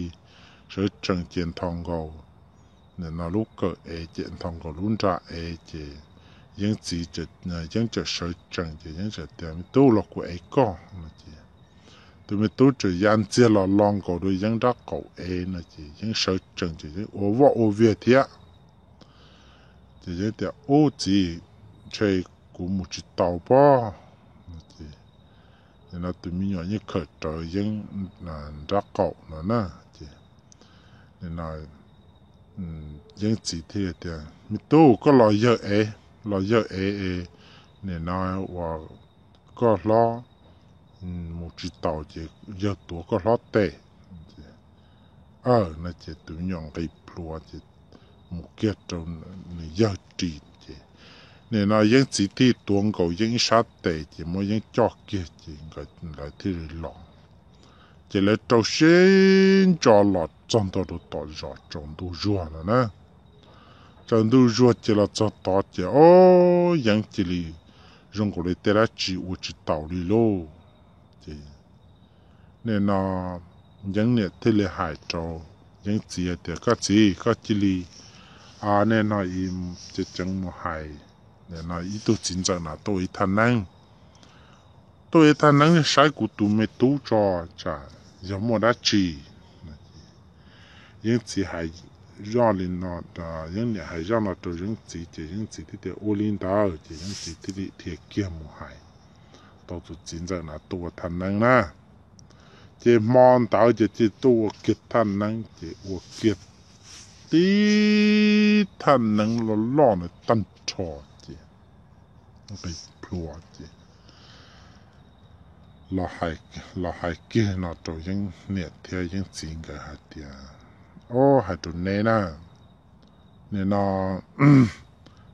sawv tsees ces nthos nkaus, nim no lub kawm ev ces nthos nkaus lub nra ev ces Yeeb txiv, Yeeb txawm sawv tsees ces Yeeb txawm tias, Me tub, los kuv ev koj no ces Tus me tub tseem ya ntxiag los lo nkaus rau Yeeb nrab qaum ev no ces Yeeb sawv tsees ces Yeeb ua voj ua viag thiab. Ces Yeeb tias, Ub txiv, ntshe kuv mus tsis taus pob. Nim no tus me nyuam yeej khawm rawv Yeeb nrab qaum no na. Ces nim no Yeeb txiv thiaj tias, Me tub, koj los yawg ev, los yawg ev es nim no uas koj hlob mus tsis taus ces yawg tuav koj hlob tes. Aw no ces tus me nyuam nqis plhuav ces mus kiag rau nws yawg ris ces nim no Yeeb txiv thiaj tuav nkaus Yeeb ib sab tes ces muab Yeeb coj kiag ces nkawd thiaj li los. Ces lawv rau siab ntso los txog ntua rau tom zos tsaus ntuj zuag no na. Tsaus ntuj zuag ces los txog tod ces ob Yeeb cia li zoo nkaus li tej dab tsi ua tsis taus li lauj. Ces nim no Yeeb niam thiaj li hais rau Yeeb txiv hais tias, Koj txiv, koj cia li, nim no tseev mus hais, nim no ib tug txiv ntxawm no tuaj ua ib thaj neeb, tuaj ua ib thaj neeb saib kuv tus me tub tso, tsam yog muaj dab tsi. Yeeb txiv hais zoj li no, Yeeb niam hais zoj no rau Yeeb txiv ces Yeeb txiv thiaj tias ua li ntawd ces Yeeb txiv thiaj li dhia kiag mus hais tau tus txiv ntxawm no tuaj ua thaj neeb na. Ces hmo ntawd ces cia li tuaj ua kiag thaj neeb ces ua kiag tib thaj neeb loj loj na tag nrho ces nqis plhuav ces los hais kiag no rau Yeeb niam thiab Yeeb txiv nkawd hais tias, Ob, hais rau neb na, nim no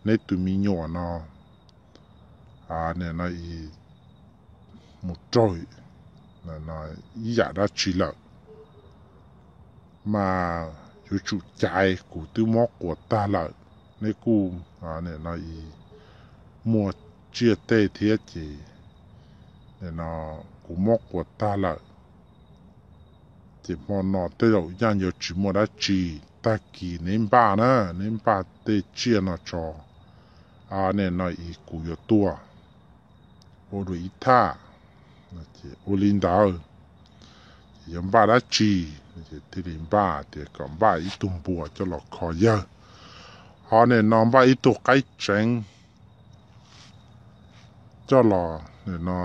neb tus me nyuam no nim no mus raug ib yam dab tsi lawm, mas yuav tsum caiv, kuv twb mob quas tag lawm. Neb kuj nim no muaj tsiaj tej thiab ces nim no kuv mob quas tag lawm. Ces hmo no tej zaum yaj yuav tsis muaj dab tsi, tag kis neb npaj na, neb npaj tej tsiaj no tso, nim no es kuv yuav tuaj ua dua ib thaj. Ua li ntawd, yuav npaj dab tsi? Thiaj li npaj tias kom npaj ib tug npua coj los kho yawg, ho nim no npaj ib tug qaib tseev coj los nim no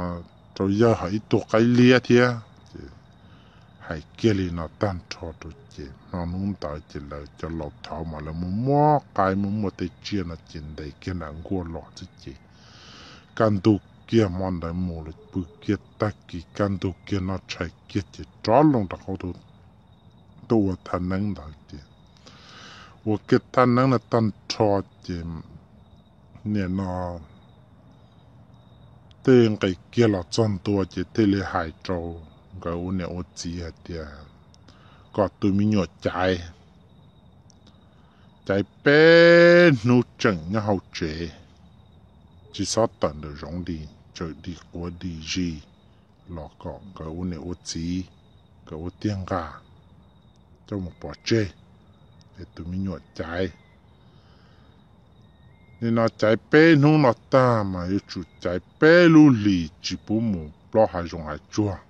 rau yawg, ho ib tug qaib liab thiab. Ces hais kiag li no tag nrho rau ces hmo hnub ntawd ces lawv cov laus thaud mas lawv muaj muab qaib muaj muaj tej tsiaj no ces ntes kiag nram nkuaj los xwb ces kaj ntug kiag hmo ntawd mus lawm, pw kiag tag kis kaj ntug kiag noj tshais kiag ces rov loo rov qab tuaj ua thaj neeb ntawd ces ua kiag thaj neeb no tag nrho ces nim no tej nqis kiag los txog ntua ces thiaj li hais rau nkawd ua niam ua txiv hais tias kom tus me nyuam caiv, caiv peb hnub tseem nyob hauv tsev, tsis txhob tawm ntawm zoov li, tseem dim quav dim zis los kom nkawd ua niam ua txiv, nkawd ua tiag nqa coj mus pov tseg, es tus me nyuam caiv. Nim no caiv peb hnub no tag mas yuav tsum caiv peb lub hlis tsis pub mus plob hav zoov hav tsuag,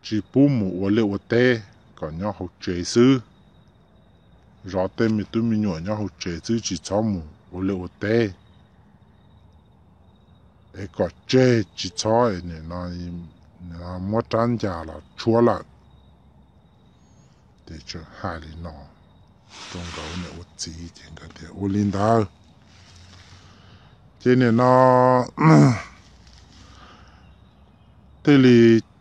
tsis pub mus ua liaj ua teb, kom nyob hauv tsev xwb. Zov tej me tub me nyuam nyob hauv tsev xwb, tsis txhob mus ua liaj ua teb, es kom tseg, tsis txhob muab rab ncas los tshuab lawm. Ces tseem hais li no rau nkawd ua niam ua txiv ces nkawd tias ua li ntawd. Ces nim no thiaj li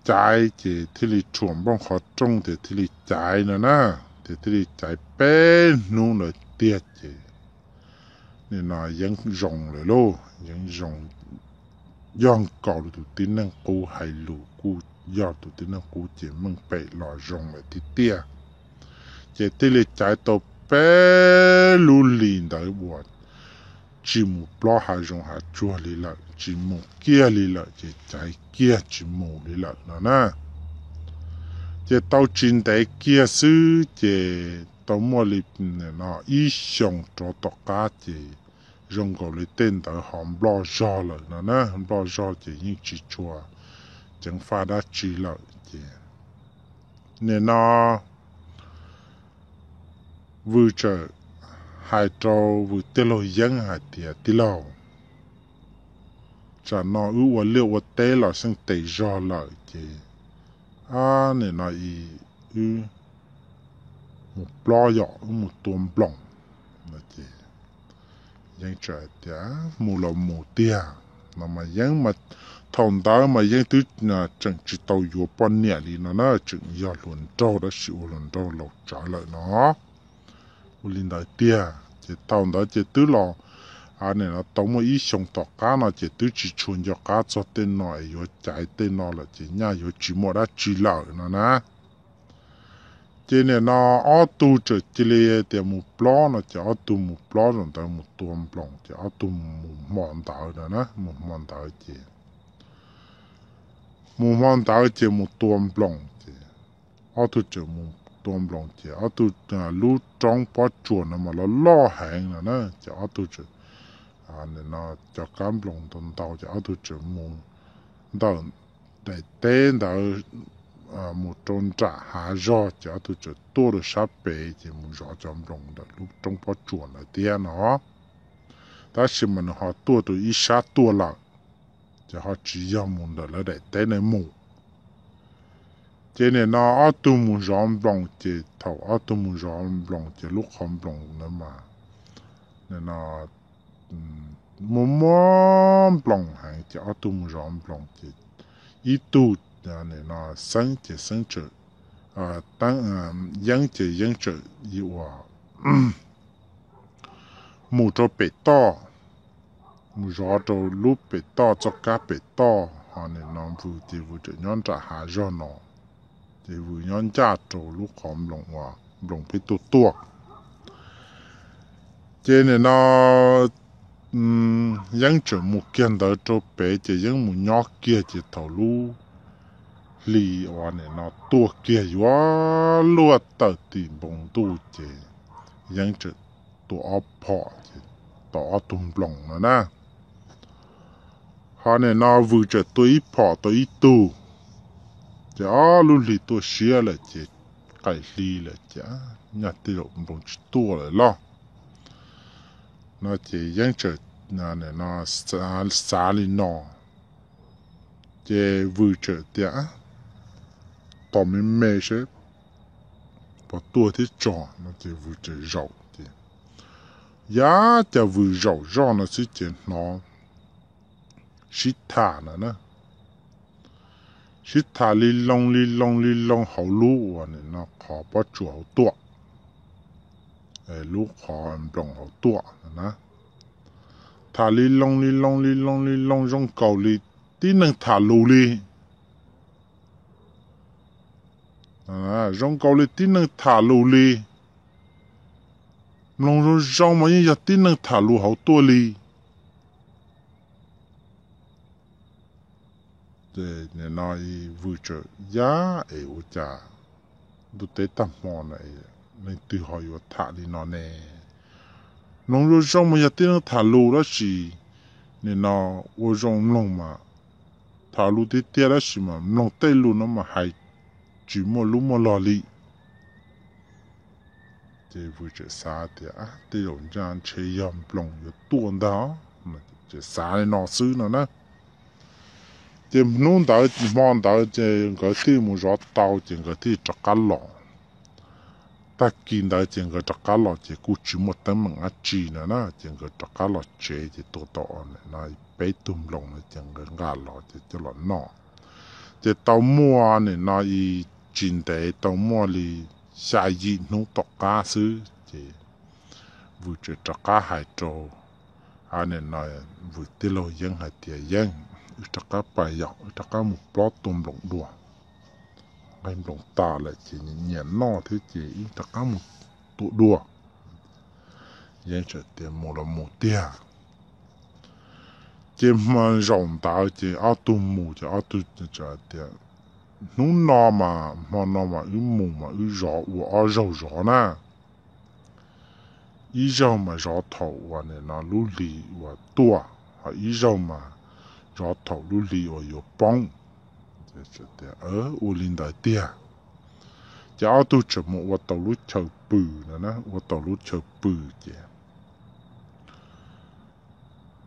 caiv, ces thiaj li rhuam nplooj qhov rooj ces thiaj li caiv no na, ces thiaj li caiv peb hnub ntawd tiag ces nim no yeeb zoo lawm lauj, yeeb zoo, yog nkaus li tus tib neeg qub, hais lus kuj yog tus tib neeg qub ces meej pem los zoo lawm tiag tiag. Ces thiaj li caiv tau peb lub hlis ntawd uas tsis mus plob hav zoov hav tsuag li lawm, tsis mus kiag li lawm, ces caiv kiag tsis mus li lawm no na. Ces tau tsis ntev kiag xwb ces tau muaj li no ib xyoos rov tom qab ces zoo nkaus li tej ntawd ho nploj zog lawm no na. Nploj zog ces yeej tsis tshua ceev faj dab tsi lawm ces nim no Vwm txawm hais rau Vwm tij laug Yeeb hais tias, Tij laug, tsam no wb ua liaj ua teb los xeej tes zog lawm ces, a, nim no wb mus plob yom, wb mus tua nploos. Yeeb txawm hais tias, Mus los mus tiag. No mas Yeeb mas, thaum ntawd mas Yeeb twb tseem tsis tau yuav poj niam li no na, tseem yog hluas nraug tab sis ua hluas nraug laus tsawv lawm no. Ua li ntawd tiag ces thaum ntawd ces twb los, a, nim no tau muaj ib xyoos tom qab no ces twb tsis tshua nco qab txog tej no es yuav caiv tej no lawm ces nyaj yuav tsis muaj dab tsi lawm no na. Ces nim no ob tug txawm cia li tias mus plob no ces ob tug mus plob zaum ntawd mus tua nploos ces ob tug mus hmo ntawd na, mus hmo ntawd ces, mus hmo ntawd ces mus tua nploos ces ob tug txawm mus tua nploos ces ob tug, lub roob pob tsuas no mas loj loj heev no na ces ob tug txawm, nim no cov kab nploos ntau ntau ces ob tug txawm mus ntawm daim teb ntawd mus rau nram hav zog ces ob tug txawm tuaj rau sab pem ces mus zov cov nploos ntawm lub roob pob tsuas ntawd thiab no. Tab sis mas nws ho tuaj rau ib sab tuaj lawm, ces ho tsis yog mus ntawm lawv daim teb ntawd mus. Ces nim no ob tug mus zov nploos ces thaum ob tug mus zov nploos ces lub qhov nploos ntawd mas, nim no muaj muaj nploos heev ces ob tug mus zov nploos ces ib tug, nim no Xeeb ces Xeeb txawm, Yeeb ces Yeeb txawm ua mus rau pem toj, mus zov rau lub pem toj txoj kab pem toj, ho nim no Vwm ces Vwm txawm nyob nram hav zog no, ces Vwm nyob ncaj rau lub qhov nploos uas nploos pheej tuaj tuaj. Ces nim no Yeeb txawm mus kiag ntawd rau pem ces Yeeb mus nyob kiag ces thaum lub hli uas nim no tuaj kiag yuav luaj tawm tim npoo ntuj ces Yeeb txawm tua ob phom ces tau ob tug nploos no na. Ho nim no Vwm txawm tua ib phom tau ib tug, ces ob lub hli tuaj siab lawm ces qaim hli lawm ces nyaj tej zaum nploos tsis tuaj lawm los no ces Yeeb txawm, nim no xav li no, ces Vwm txawm tias, Tos me me seb puas tuaj thiab tso no ces Vwm txawm zaum ces, yam cas Vwm zaum zoj no xwb ces hnov sib tham no na, sib tham li loo li loo li loo hauv lub uas nim no qhov pob tsuas hauv tuaj, lub qhov nploos hauv tuaj na. Tham li loo li loo li loo li loo zoo nkaus li tib neeg tham lus li. Zoo nkaus li tib neeg tham lus li. Mloog zoo zoo mas yeej yog tib neeg tham lus hauv tuaj li. Nim no Vwm txawm yam es ua cas ntuj teb tag hmo no leej twg ho yuav tham li no ne? Mloog zoo zoo mas yog tib neeg tham lus tab sis nim no ua zoo mloog mas tham lus tiag tiag tab sis mas mloog tej lus no mas hais tsis muaj lub muaj log li. Ces Vwm txawm xav tias tej zaum ntshe yog nploos yuav tuaj ntag, txawm xav li no xwb no na. Ces hnub ntawd hmo ntawd ces nkawd thiaj mus zov tau ces nkawd thiaj rov qab los. Tag kis ntawd ces nkawd rov qab los ces kuj tsis muaj teeb meem dab tsi no na ces nkawd rov qab los tsev ces tua tau peb tug nploos no ces nkawd nqa los ces coj los noj. Ces tau muaj nim no tsis ntev tau muaj li xya yim hnub tom qab xwb ces Vwm txawm rov qab hais rau, a, nim no Vwm tij laug Yeeb hais tias, Yeeb, wb rov qab pais yom, wb rov qab mus plob tua nploos dua. Nqaij nploos tas lawm ces nyiam noj thiab ces wb rov qab mus tua dua. Yeeb txawm tias, Mus los mus tiag. Ces hmo zaum ntawd ces ob tug mus ces ob tug tias, Hnub no mas hmo no mas wb mus mas wb zov ua ob zaug zov na. Ib zaug mas zov thaum uas nim no lub hli uas tuaj, ho ib zaug mas zov thaum lub hli uas yuav poob. Ua li ntawd tiag. Ces ob tug txawm mus ua tau lub chaw pw no na, ua tau lub chaw pw ces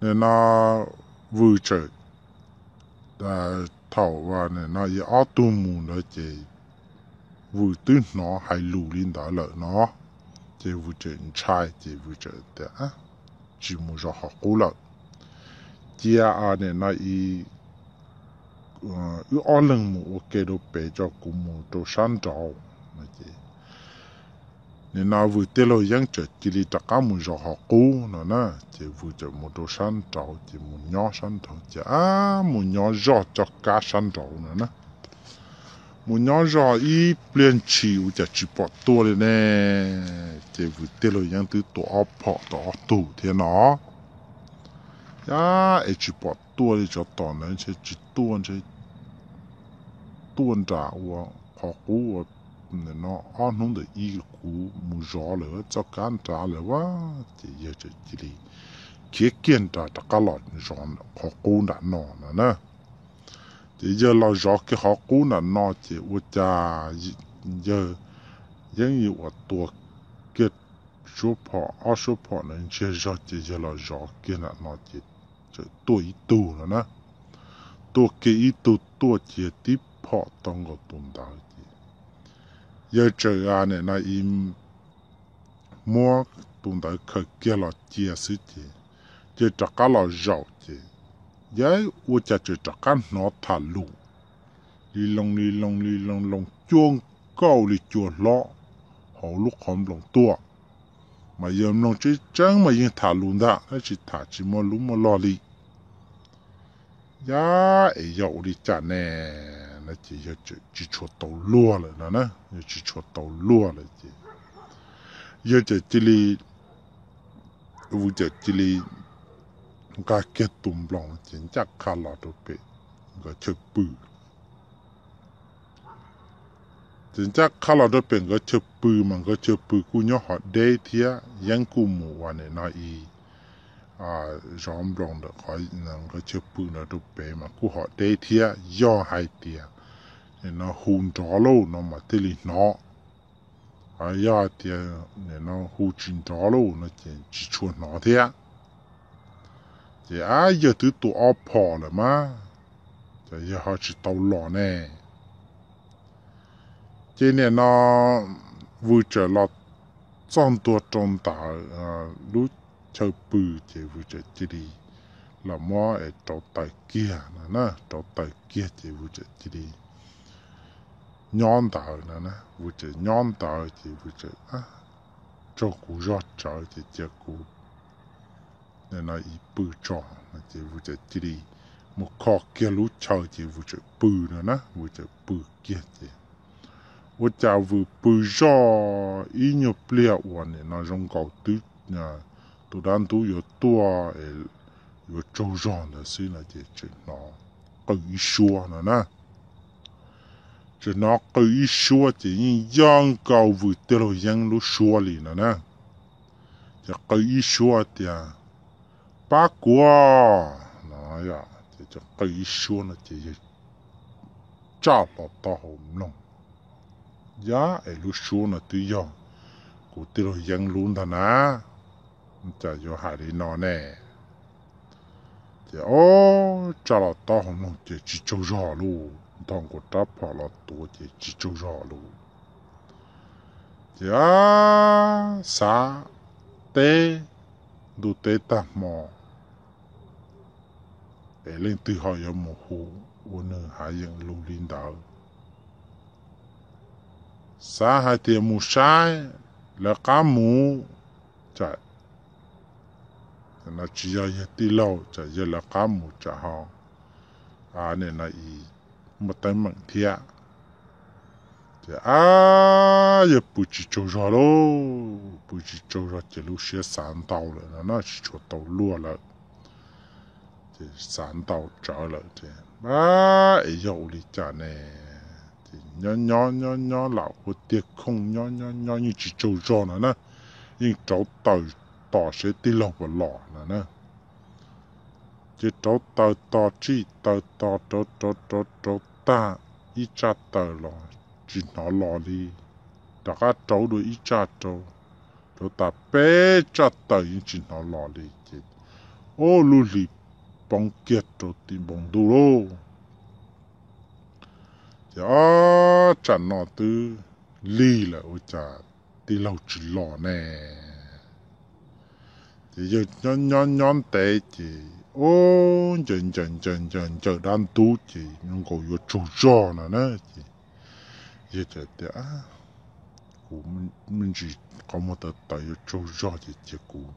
nim no Vwm txawm, thaum nim no ib ob tug mus ntawd ces Vwm twb hnov hais lus li ntawd lawm no, ces Vwm txawm ntshai ces Vwm txawm tias tsis mus zov qhov qub lawm, cia nim no ib wb ob leeg mus ua ke rau pem, tso kuv mus rau sab nraud. Nim no Vwm tij laug Yeeb txawm cia li rov qab mus zov qhov qub no na, ces Vwm txawm mus rau sab nraud ces mus nyob sab nraud ces a, mus nyob zoj coj kab sab nraud no na. Mus nyob zoj ib pliag ntshis ua cas tsis pom tuaj li ne, ces Vwm tij laug Yeeb twb tua ob phom tau ob tug thiab no. Yab, es tsis pom tuaj li, tsov tom ntawd ntshe tsis tuaj, ntshe tuaj nram ua qhov qub ua no ob hnub ntawm ib kuv mus zov lawm txoj kab nrad lawm a. Ces yawg txawm cia li khiav kiag nram rov qab los zov qhov qub nram no no na. Ces yawg los zov kiag qhov qub nram no ces ua cas yawg Yeeb yuav ua tua kiag suab phom, ob suab phom na ntsiag zog ces yawg los zov kiag nram no ces txawm tuaj ib tug no na. Tuaj kiag ib tug tuaj ces tib phom tau nkaus tus ntawd ces yawg txawm nim no ib muab tus ntawd khaws kiag los cia xwb ces yawg rov qab los zaum ces yawg ua cas txawm rov qab hnov tham lus li loo li loo li loo loo cuag nkauj li cua hlob hauv lub qhov nploos tuaj. Mas yawg mloog tseeb tseeb mas yeej tham lus ntag, tab sis tham tsis muaj lub muaj log li. Yab, es yog ua li cas ne? No ces yawg tsis tshua tau luag lawm no na, yawg tsis tshua tau luag lawm ces yawg txawm cia li, Vwm txawm cia li nqa kiag tus nploos ces ncaj qha los rau pem nkawd chaw pw. Ces ncaj qha los rau pem nkawd chaw pw mas nkawd chaw pw kuj nyob hov deb thiab, Yeeb kuj mus ua nim no ib zov nploos ntawm qhov nkawd chaw pw ntawd rau pem mas kuj hov deb thiab. Yog hais tias nim no hu nrov lauj no mas thiaj li hnov, yog hais tias nim no hu tsis nrov lauj no ces tsis tshua hnov thiab. Ces a, yawg twb tua ob phom lawm mas, ces yawg ho tsis tau los ne. Ces nim no Vwm txawm los txog ntua rau ntawm lub chaw pw ces Vwm txawm cia li los muab es rauv taws kiag no na, rauv taws kiag ces Vwm txawm cia li nyob ntawd no na. Vwm txawm nyob ntawd ces Vwm txawm, tsaug kuv zog tsawv ces cia kuv nim no ib pw tso no ces Vwm txawm cia li mus kho kiag lub chaw ces Vwm txawm pw no na, Vwm txawm pw kiag ces ua cas Vwm pw zoj ib nyuag pliag uas nim no zoo nkaus twb tus dab ntub yuav tuaj es yuav tsaug zog ntawd xwb no ces tseem hnov qw ib suab no na. Tseem hnov qw ib suab ces yeej yog nkaus Vwm tij laug Yeeb lub suab li no na. Ces qw ib suab tias, pab kuv no. Ces qw ib suab no ces yawg tsaj hlo taub hau mloog, yab es lub suab no twb yog kuv tij laug Yeeb lub ntag na, cas yuav hais li no ne. Ces o, tsaj los taub hau mloog ces tsis tsaug zog lauj, nto nkaus rab phom los tuav ces tsis tsaug zog lauj. Ces a, xav teb ntuj teb tag hmo es leej twg ho yuav mus hu ua nws hav yeem lus li ntawd. Xav hais tias mus saib lawv qab mus, tsam no tsis yog yawg tij laug, tsam yawg lawv qab mus tsam ho nim no muaj teeb meem thiab. Ces a, yawg pw tsis tsaug zog lauj, pw tsis tsaug zog ces lub siab xav ntau lawm no na, tsis tshua tau luag lawm. Ces xav ntau tsawv lawm ces a, es yog ua li cas ne? Ces nyob nyob nyob nyob lam ua tiag khooj nyob nyob nyob yeej tsis tsaug zog no na, yeej rauv taws tos seb tij laug puas los no na. Ces rauv taws tos tsij taws tos rauv rauv rauv rauv tag ib tsaj taws los tsis hnov los li, rov qab rauv dua ib tsaj rau, rauv tas peb tsaj taws yeej tsis hnov los li ces ua lub hlis poob kiag rau tim npoo ntuj lauj. Ces ob tsam no twb lig lawm ua cas tij laug tsis los ne? Ces yawg nyob nyob ntev ces ua ncaws ncaws ncaws ncaws ncaws dab ntub ces nkaus yuav tsaug zog no na. Ces yawg tias, kuv me ntsis qhov muag tawv tawv yuav tsaug zog ces cia kuv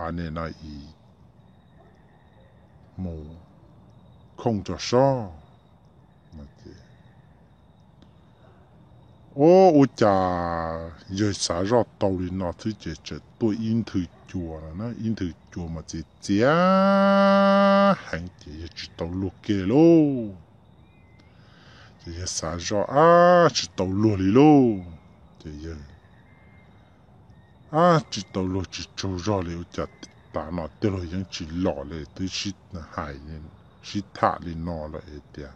a ne no i mus khooj cov sob. Ua ua cas yawg xav zoj tau li no xwb ces txawm tuaj ib nthwv cua no na, ib nthwv cua mas txias txias heev ces yawg tsis tau luag kiag lauj. Ces yawg xav zoj ab tsis tau luag li lauj. Ces yawg ab tsis tau luag tsis tsaug zog li ua cas tav no tij laug yeej tsis los li twb sib hais sib tham li no lawm es tias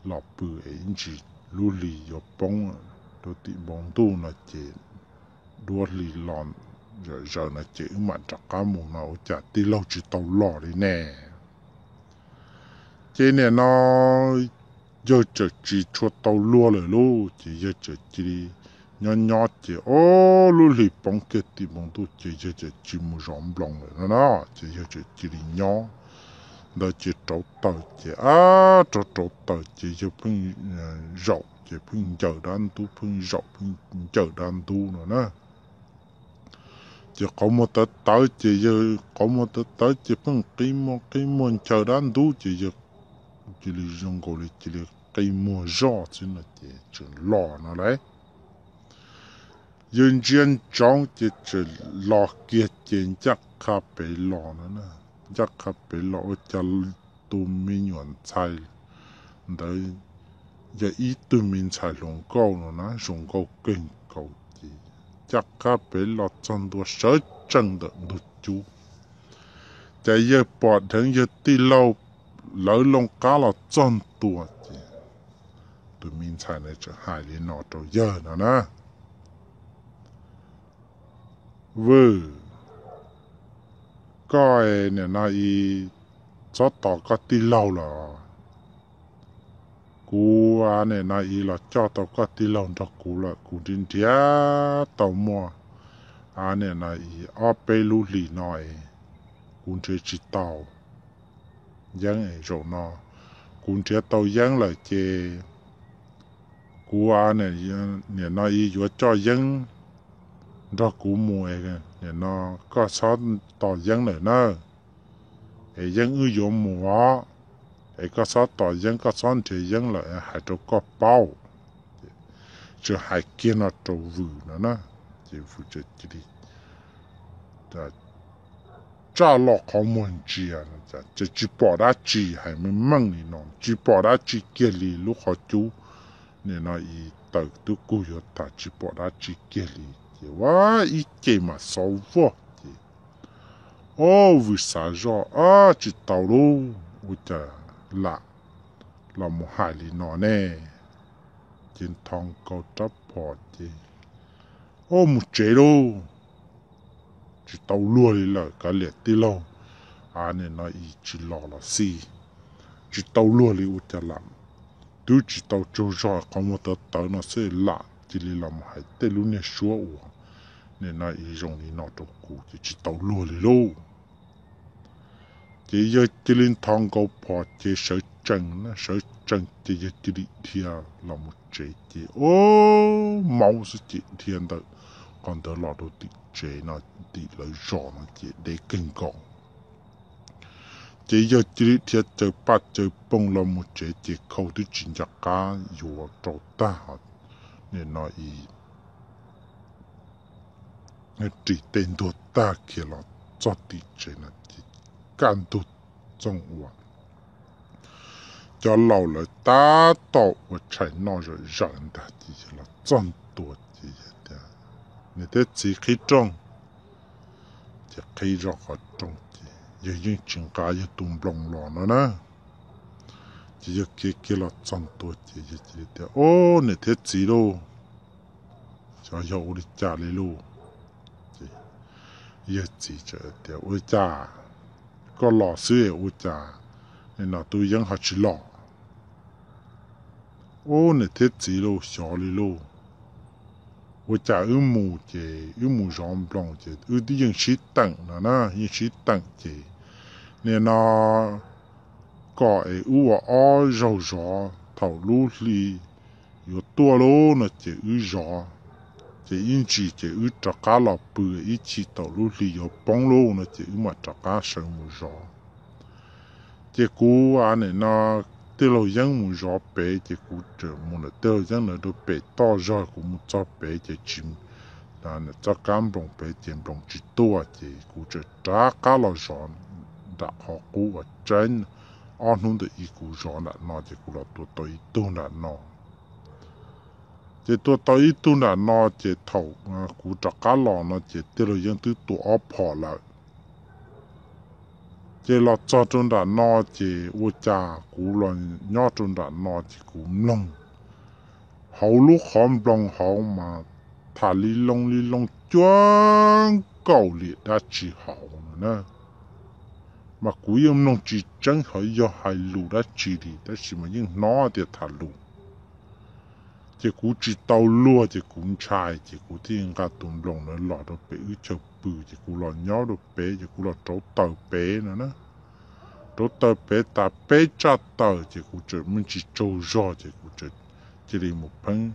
los pw es ib ntsis lub hli yuav poob rau tim npoo ntuj no ces duab hli los zawm zaws no ces wb mam rov qab mus no ua cas tij laug tsis tau los li ne? Ces nim no yawg txawm tsis tshua tau luag lawm lauj ces yawg txawm cia li nyob nyob ces ua lub hlis poob kiag tim npoo ntuj ces yawg txawm tsis mus zov nploos lawm no na. Ces yawg txawm cia li nyob ntawd ces rauv taws ces ab rauv rauv taws ces yawg pheej zaum ces pheej ncaws dab ntub pheej zaum pheej ncaws dab ntub no na. Ces qhov muag tawv tawv ces yawg qhov muag tawv tawv ces pheej qi muag qi muag ncaws dab ntub ces yawg cia li zoo nkaus li cia li qi muag zoj xwb no ces tseem los no lauj. Yawg ntsia ntsoov ces tseem los kiag ces ncaj qha pem los no na. Ncaj qha pem los ua cas tus me nyuam ntxhais ntawd yog ib tug me ntxhais hluas nkauj no na, zoo nkauj kawg nkaus ces ncaj qha pem los txog ntua sawv tsees ntawm ntug cub. Ces yawg pom dheev yawg tij laug lawv loo qab los txog ntua ces tus me ntxhais na tseem hais li no rau yawg no na, Vwm, koj nim no i txhob tos koj tij laug los, kuv nim no i los coj tau koj tij laug nrog kuv lawm, kuv nrhiav nrhiav tau muaj nim no i ob peb lub hlis no es kuv nrhiav tsis tau yeeb es zaum no kuv nrhiav tau yeeb lawm ces kuv nim no i yuav coj yeeb nrog kuv mus, nim no koj txhob tos yeeb lawm na, es yeeb wb yuav mus os, es koj txhob tos yeeb, koj txhob nrhiav yeeb lawm hais rau koj paub. Tseem hais kiag no rau Vwm no na, ces Vwm txawm cia li tsa los qhov muag ntsia, tsis pom dab tsi, hais meej meej li no tsis pom dab tsi kiag li, lub qhov cub nim no i taws twb kug yuav tag tsis pom dab tsi kiag li ces ua ib ce mas xov vog ces, o, Vwm xav zoj, ab, tsis tau lauj, ua cas lam los mus hais li no ne? Ces nthos nkaus rab phom ces, o, mus tsev lauj, tsis tau luag li lawm, kav liam tij laug nim no i tsis los los xij, tsis tau luag li ua cas lam, twb tsis tau tsaug zog qhov muag tawv tawv no xwb lam cia li los mus hais tej lub niag suab uas nim no i zoo li no rau kuv ces tsis tau luag li lauj. Ces yawg cia li nthos nkaus phom ces sawv tsees, sawv tsees ces yawg cia li dhia los mus tsev ces, o, maub xwb ces dhia ntawm qhov ntawd los rau tim tsev no, tim lawv zos no ces deb kawg nkaus. Ces yawg cia li dhia caws paj caws poog los mus tsev ces khau twb tsis nco qab yuav rau tag, nim no i ris tej ntuag tag khiav los txog tim tsev no ces kaj ntug txoog uas cov laus lawv tab tom ua tshais noj zom zaws ntag ces yawg los txog ntua ces yawg tias, Niam thiab txiv, qhib rooj. Ces qhib zoj qhov rooj ces yawg yeej tsis nqa yawg tus nploos los no na. Ces yawg khiav kiag los txog ntua ces yawg cia li tias, Ob, niam thiab txiv lauj, xyov yog ua li cas li lauj? Ces yawg txiv txawm tias, Ua li cas koj los xwb es ua cas nim no tus yeeb ho tsis los? Ob, niam thiab txiv lauj, xyov li lauj, ua cas wb mus ces wb mus zov nploos ces wb twb yeej sib teem no na, yeej sib teem ces nim no kom es wb ua ob zaug zov, thaum lub hli yuav tuaj lauj no ces wb zov, ces ib ntsis ces wb rov qab los pw, ib chim thaum lub hli yuav poob lauj no ces wb mam rov qab sawv mus zov. Ces kuv nim no tij laug yeeb mus zov pem ces kuv tseem mus ntawm tij laug yeeb ntawd rau pem toj zog, kuv mus txog pem ces tsis, txoj kab nploos pem ces nploos tsis tuaj ces kuv tseem rov qab los zov nram qhov qub uas tseeb ob hnub ntawm ib kuv zov nram no ces kuv los tua tau ib tug nram no. Ces tua tau ib tug nram no ces thaum kuv rov qab los no ces tij laug yeeb twb tua ob phom lawm. Ces los txog rau nram no ces ua cas kuv los nyob rau nram no ces kuv mloog hauv lub qhov nploos hauv mas tham li loo li loo cuag nkaus li dab tsi hauv no na. Mas kuv yeej mloog tsis tseeb hov yog hais lus dab tsi li tab sis mas yeej hnov tias tham lus. Ces kuv tsis tau luag ces kuv ntshai ces kuv thiaj nqa tus nploos ntawd los rau pem wb chaw pw ces kuv los nyob rau pem ces kuv los rauv taws pem no na. Rauv taws pem tas peb tsaj taws ces kuv tseem me ntsis tsaug zog ces kuv tseem cia li mus pheeb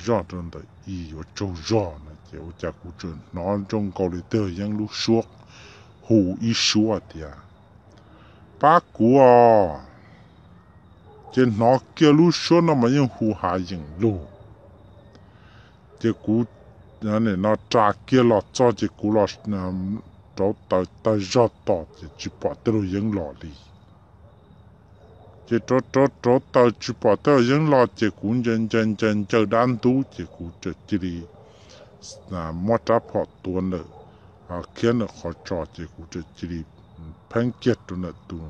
zoj rau ntawm ib yuav tsaug zog no ces ua cas kuv tseem hnov zoo nkaus li tij laug yeeb lub suab hu ib suab tias, Pab kuv os! Ces hnov kiag lub suab no mas yeej hu hav yeem lug. Ces kuv nim no ras kiag los txog ces kuv los rauv taws tag zog tos ces tsis pom tij laug yeeb los li. Ces rauv rauv rauv taws tsis pom tij laug yeeb los ces kuv ncaws ncaws ncaws ncaws dab ntub ces kuv tseem cia li muab rab phom tua ntawm khiab ntawm qhov tsos ces kuv tseem cia li pheeb kiag rau ntawm tus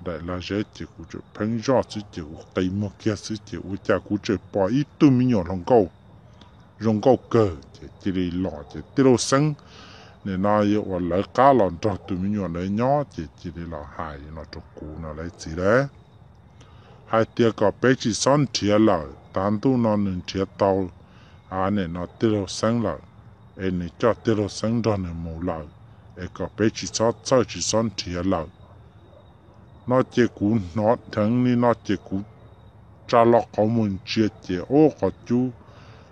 daim lag zeb ces kuv tseem pheeb zoj xwb ces kuv qi muag kiag xwb ces ua cas kuv tseem pom ib tug me nyuam hluas nkauj zoo nkauj kawg ces cia li los ces tij laug Xeeb nim no yog uas lawv qab los nrog tus me nyuam ntawd nyob ces cia li los hais no rau kuv no lawv txiv lawm, hais tias kom peb tsis txhob nrhiav lawm, tav ntuj no nws nrhiav tau nim no tij laug Xeeb lawm, es nws coj tij laug Xeeb nrog nws mus lawm, es kom peb tsis txhob txhawj tsis txhob nrhiav lawm. No ces kuv hnov dheev li no ces kuv tsa lo qhov muag ntsia ces ub qhov cub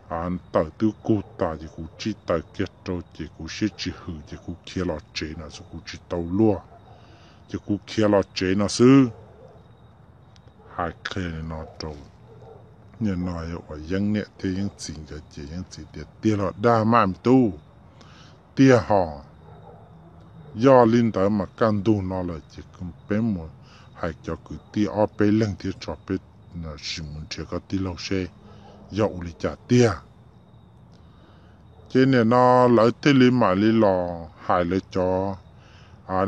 tawm twb kug tas ces kuv tsij taws kiag rau ces kuv siab tsis hwm ces kuv khiav los tsev no xwb, kuv tsis tau luag ces kuv khiav los tsev no xwb. Hais qhia li no rau, nim no uas Yeeb niam thiab Yeeb txiv nkawd ces Yeeb txiv tias, Tiag los dag maj me tub? Tiag hos. Yog li ntawd mas kaj ntug no lawm ces peb mus hais cov kwv tij ob peb leeg thiab tso peb sim mus nrhiav koj tij laug seb yog ua li cas tiag. Ces nim no lawv thiaj li mam li los hais lawv cov,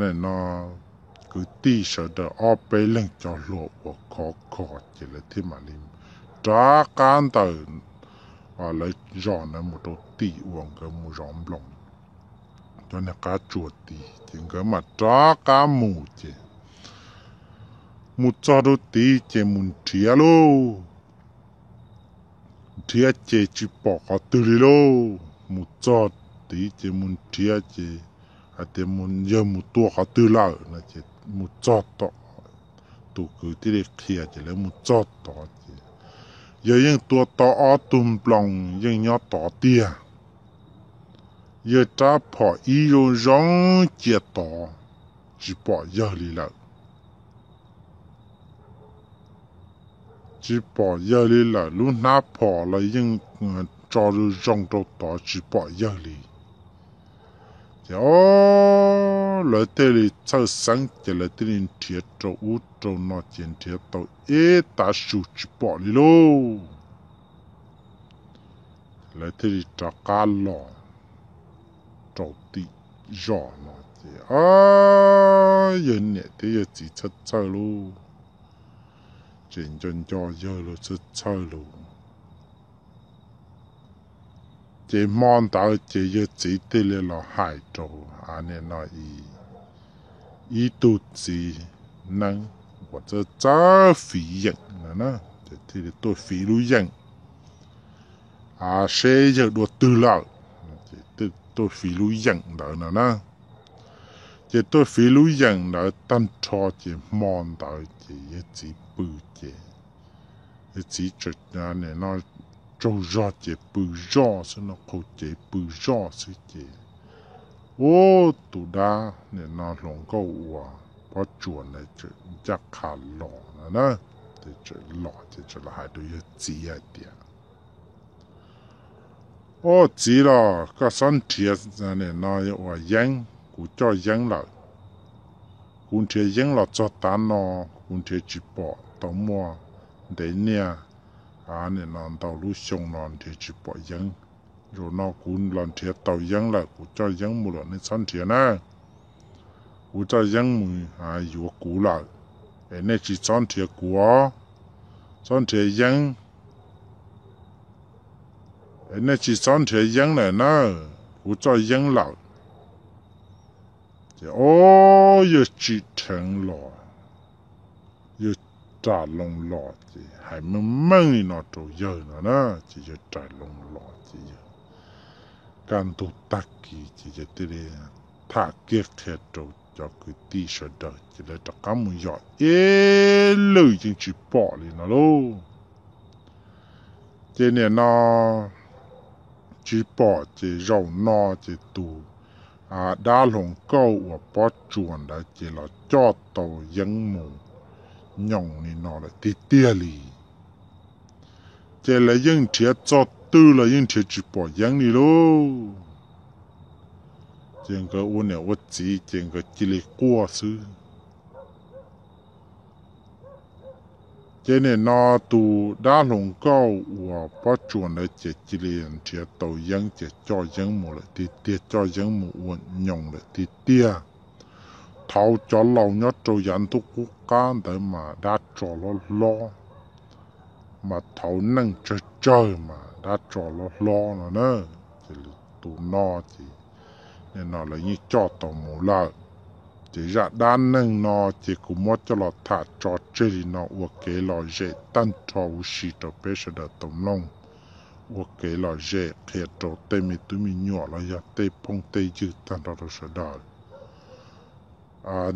nim no kwv tij sawv daws ob peb leeg cov hluas uas khov kho ces lawv thiaj mam li rov qab ntawm lawv zos ntawd mus rau tim uas nkawd mus zov nploos, cov niag qab tsuas tid ces nkawd mam rov qab mus ces mus txog rau tid ces mus nrhiav lauj, nrhiav ces tsis pom qhov twg li lauj. Mus txog tid ces mus nrhiav ces hais tias yawg mus tua qhov twg lawm no ces mus txog tod, tus kwv thiaj li qhia ces lawv mus txog tod ces yawg yeej tua tau ob tug nploos yeej nyob tod tiag. Yawg rab phom ib zoo zoo cia tod, tsis pom yawg li lawm. Tsis pom yawg li lawm, lub hnab phom los yeej tso zoo zoo rau tod, tsis pom yawg li. Ces ob, lawv thiaj li txhawj xeeb ces lawv thiaj li nrhiav rau ub rau no ces nrhiav tau ib tav su tsis pom li lauj. Lawv thiaj li rov qab los rau tim zos no ces ob, yawg niam thiab yawg txiv txhawj txhawj lauj. tseem nco nco yawg lug txhawj txhawj lug. Ces hmo ntawd ces yawg txiv thiaj li los hais rau, a, nim no ib tug txiv neeb uas txawj txawj fiv yeem no na, ces thiaj li tuaj fiv lub yeem, a, seb yawg dua twg lawm. Ces tuaj fiv lub yeem ntawd no na. Ces tuaj fiv lub yeem ntawd tag nrho ces hmo ntawd ces yawg txiv pw ces yawg txiv nim no tsaug zog ces pw zoj xwb no, qhu cev pw zoj xwb ces, ub, tus dab nim no hluas nkauj uas Pob Tsuas ntawd txawm ncaj qha los no na. Ces txawm los ces txawm los hais rau yawg txiv hais tias, Ub, txiv los, koj txhob nrhiav nim no ua yeeb, kuv coj yeeb lawm. Kuv nrhiav yeeb los txog tav no, kuv nrhiav tsis pom tau muaj ntev niaj, a, nim no ntau lub xyoo no nrhiav tsis pom yeeb. Zaum no kuv los nrhiav tau yeeb lawm, kuv coj yeeb mus lawm, nej txhob nrhiav na. Kuv coj yeeb mus, a, yuav kuv lawm, es nej tsis txhob nrhiav kuv os, txhob nrhiav yeeb. Es nej tsis txhob nrhiav yeeb lawm na, kuv coj yeeb lawm. Ces, o, yawg tsim dheev los, yawg rais loo los ces hais meej meej li no rau yawg no na. Ces yawg rais loo los ces yawg, kaj ntug tag kis ces yawg thiaj li tham kiag qhia rau cov kwv tij sawv daws ces lawv rov qab mus yos ib lwm yeej tsis pom li no lauj. Ces nim no tsis pom ces zaum no ces tus, a, dab hluas nkauj uas Pob Tsuas ntawd ces los coj tau yeeb mus nyoos li no lawm tiag tiag li. Ces lawv yeej nrhiav txog twg los yeej nrhiav tsis pom yeeb li lauj. Ces nkawd ua niam ua txiv ces nkawd cia li quaj xwb. Ces nim no tus dab hluas nkauj uas Pob Tsuas ntawd ces cia li nrhiav tau yeeb ces coj yeeb mus lawm tiag tiag, coj yeeb mus ua nyoos lawm tiag tiag. Thaud cov laus nyob rau yav ntuj qub qab ntawd mas dab tso hlob hlob, mas thaud neej tsawg tsawg mas dab tso hlob hlob no na. Ces tus no ces nim no lawv yeej coj tau mus lawm. Ces zaj dab neeg no ces kuv muab coj los tham tso tseg li no ua kev lom zem tag nrho huv si rau peb sawv daws tau mloog, ua kev lom zem qhia rau tej me tub me nyuam los yog tej phooj tej ywg tag nrho rau sawv daws.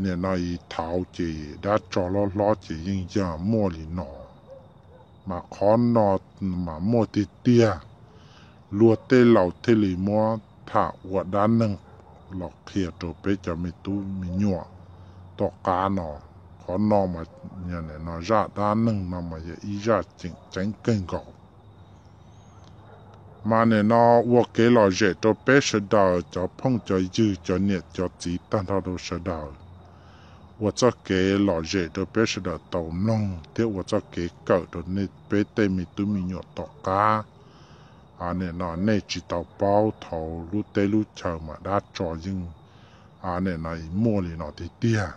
Nim no ib thaud ces dab tso hlob hlob ces yeej yog muaj li no, mas qhov no mas muaj tiag tiag. Luag tej laus thiaj li muab tham ua dab neeg los qhia rau peb cov me tub me nyuam tom qab no. Qhov no mas, nim no zaj dab neeg no mas yog ib zaj tseem ceeb kawg nkaus. Mas nim no ua kev lom zem rau peb sawv daws cov phooj cov ywg, cov niam cov txiv tag nrho rau sawv daws, ua txoj kev lom zem rau peb sawv daws tau mloog thiab ua txoj kev kawm rau peb tej me tub me nyuam tom qab. Nim no nej tsis tau paub thaud lub teb lub chaw mas dab tso yeej, nim no muaj li no tiag tiag.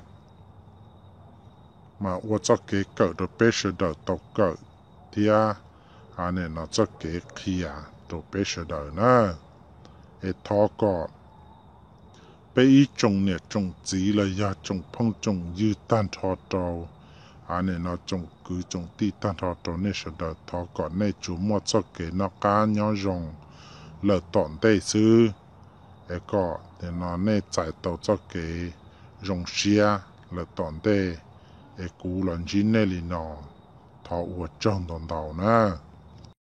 Mas ua txoj kev kawm rau peb sawv daws tau kawm thiab, nim no txoj kev qhia rau peb sawv daws na. Es thov kom peb ib tsoom niam tsoom txiv los yog tsoom phooj tsoom ywg tag nrho rau, nim no tsoom kwv tsoom tij tag nrho rau nej sawv daws, thov kom nej tsuas muaj txoj kev noj qab nyob zoo lawm tom ntej xwb. Es kom nim no nej txais tau txoj kev zoo siab lawm tom ntej, es kuv los ntsib nej li no, thov ua tsaug ntau ntau na.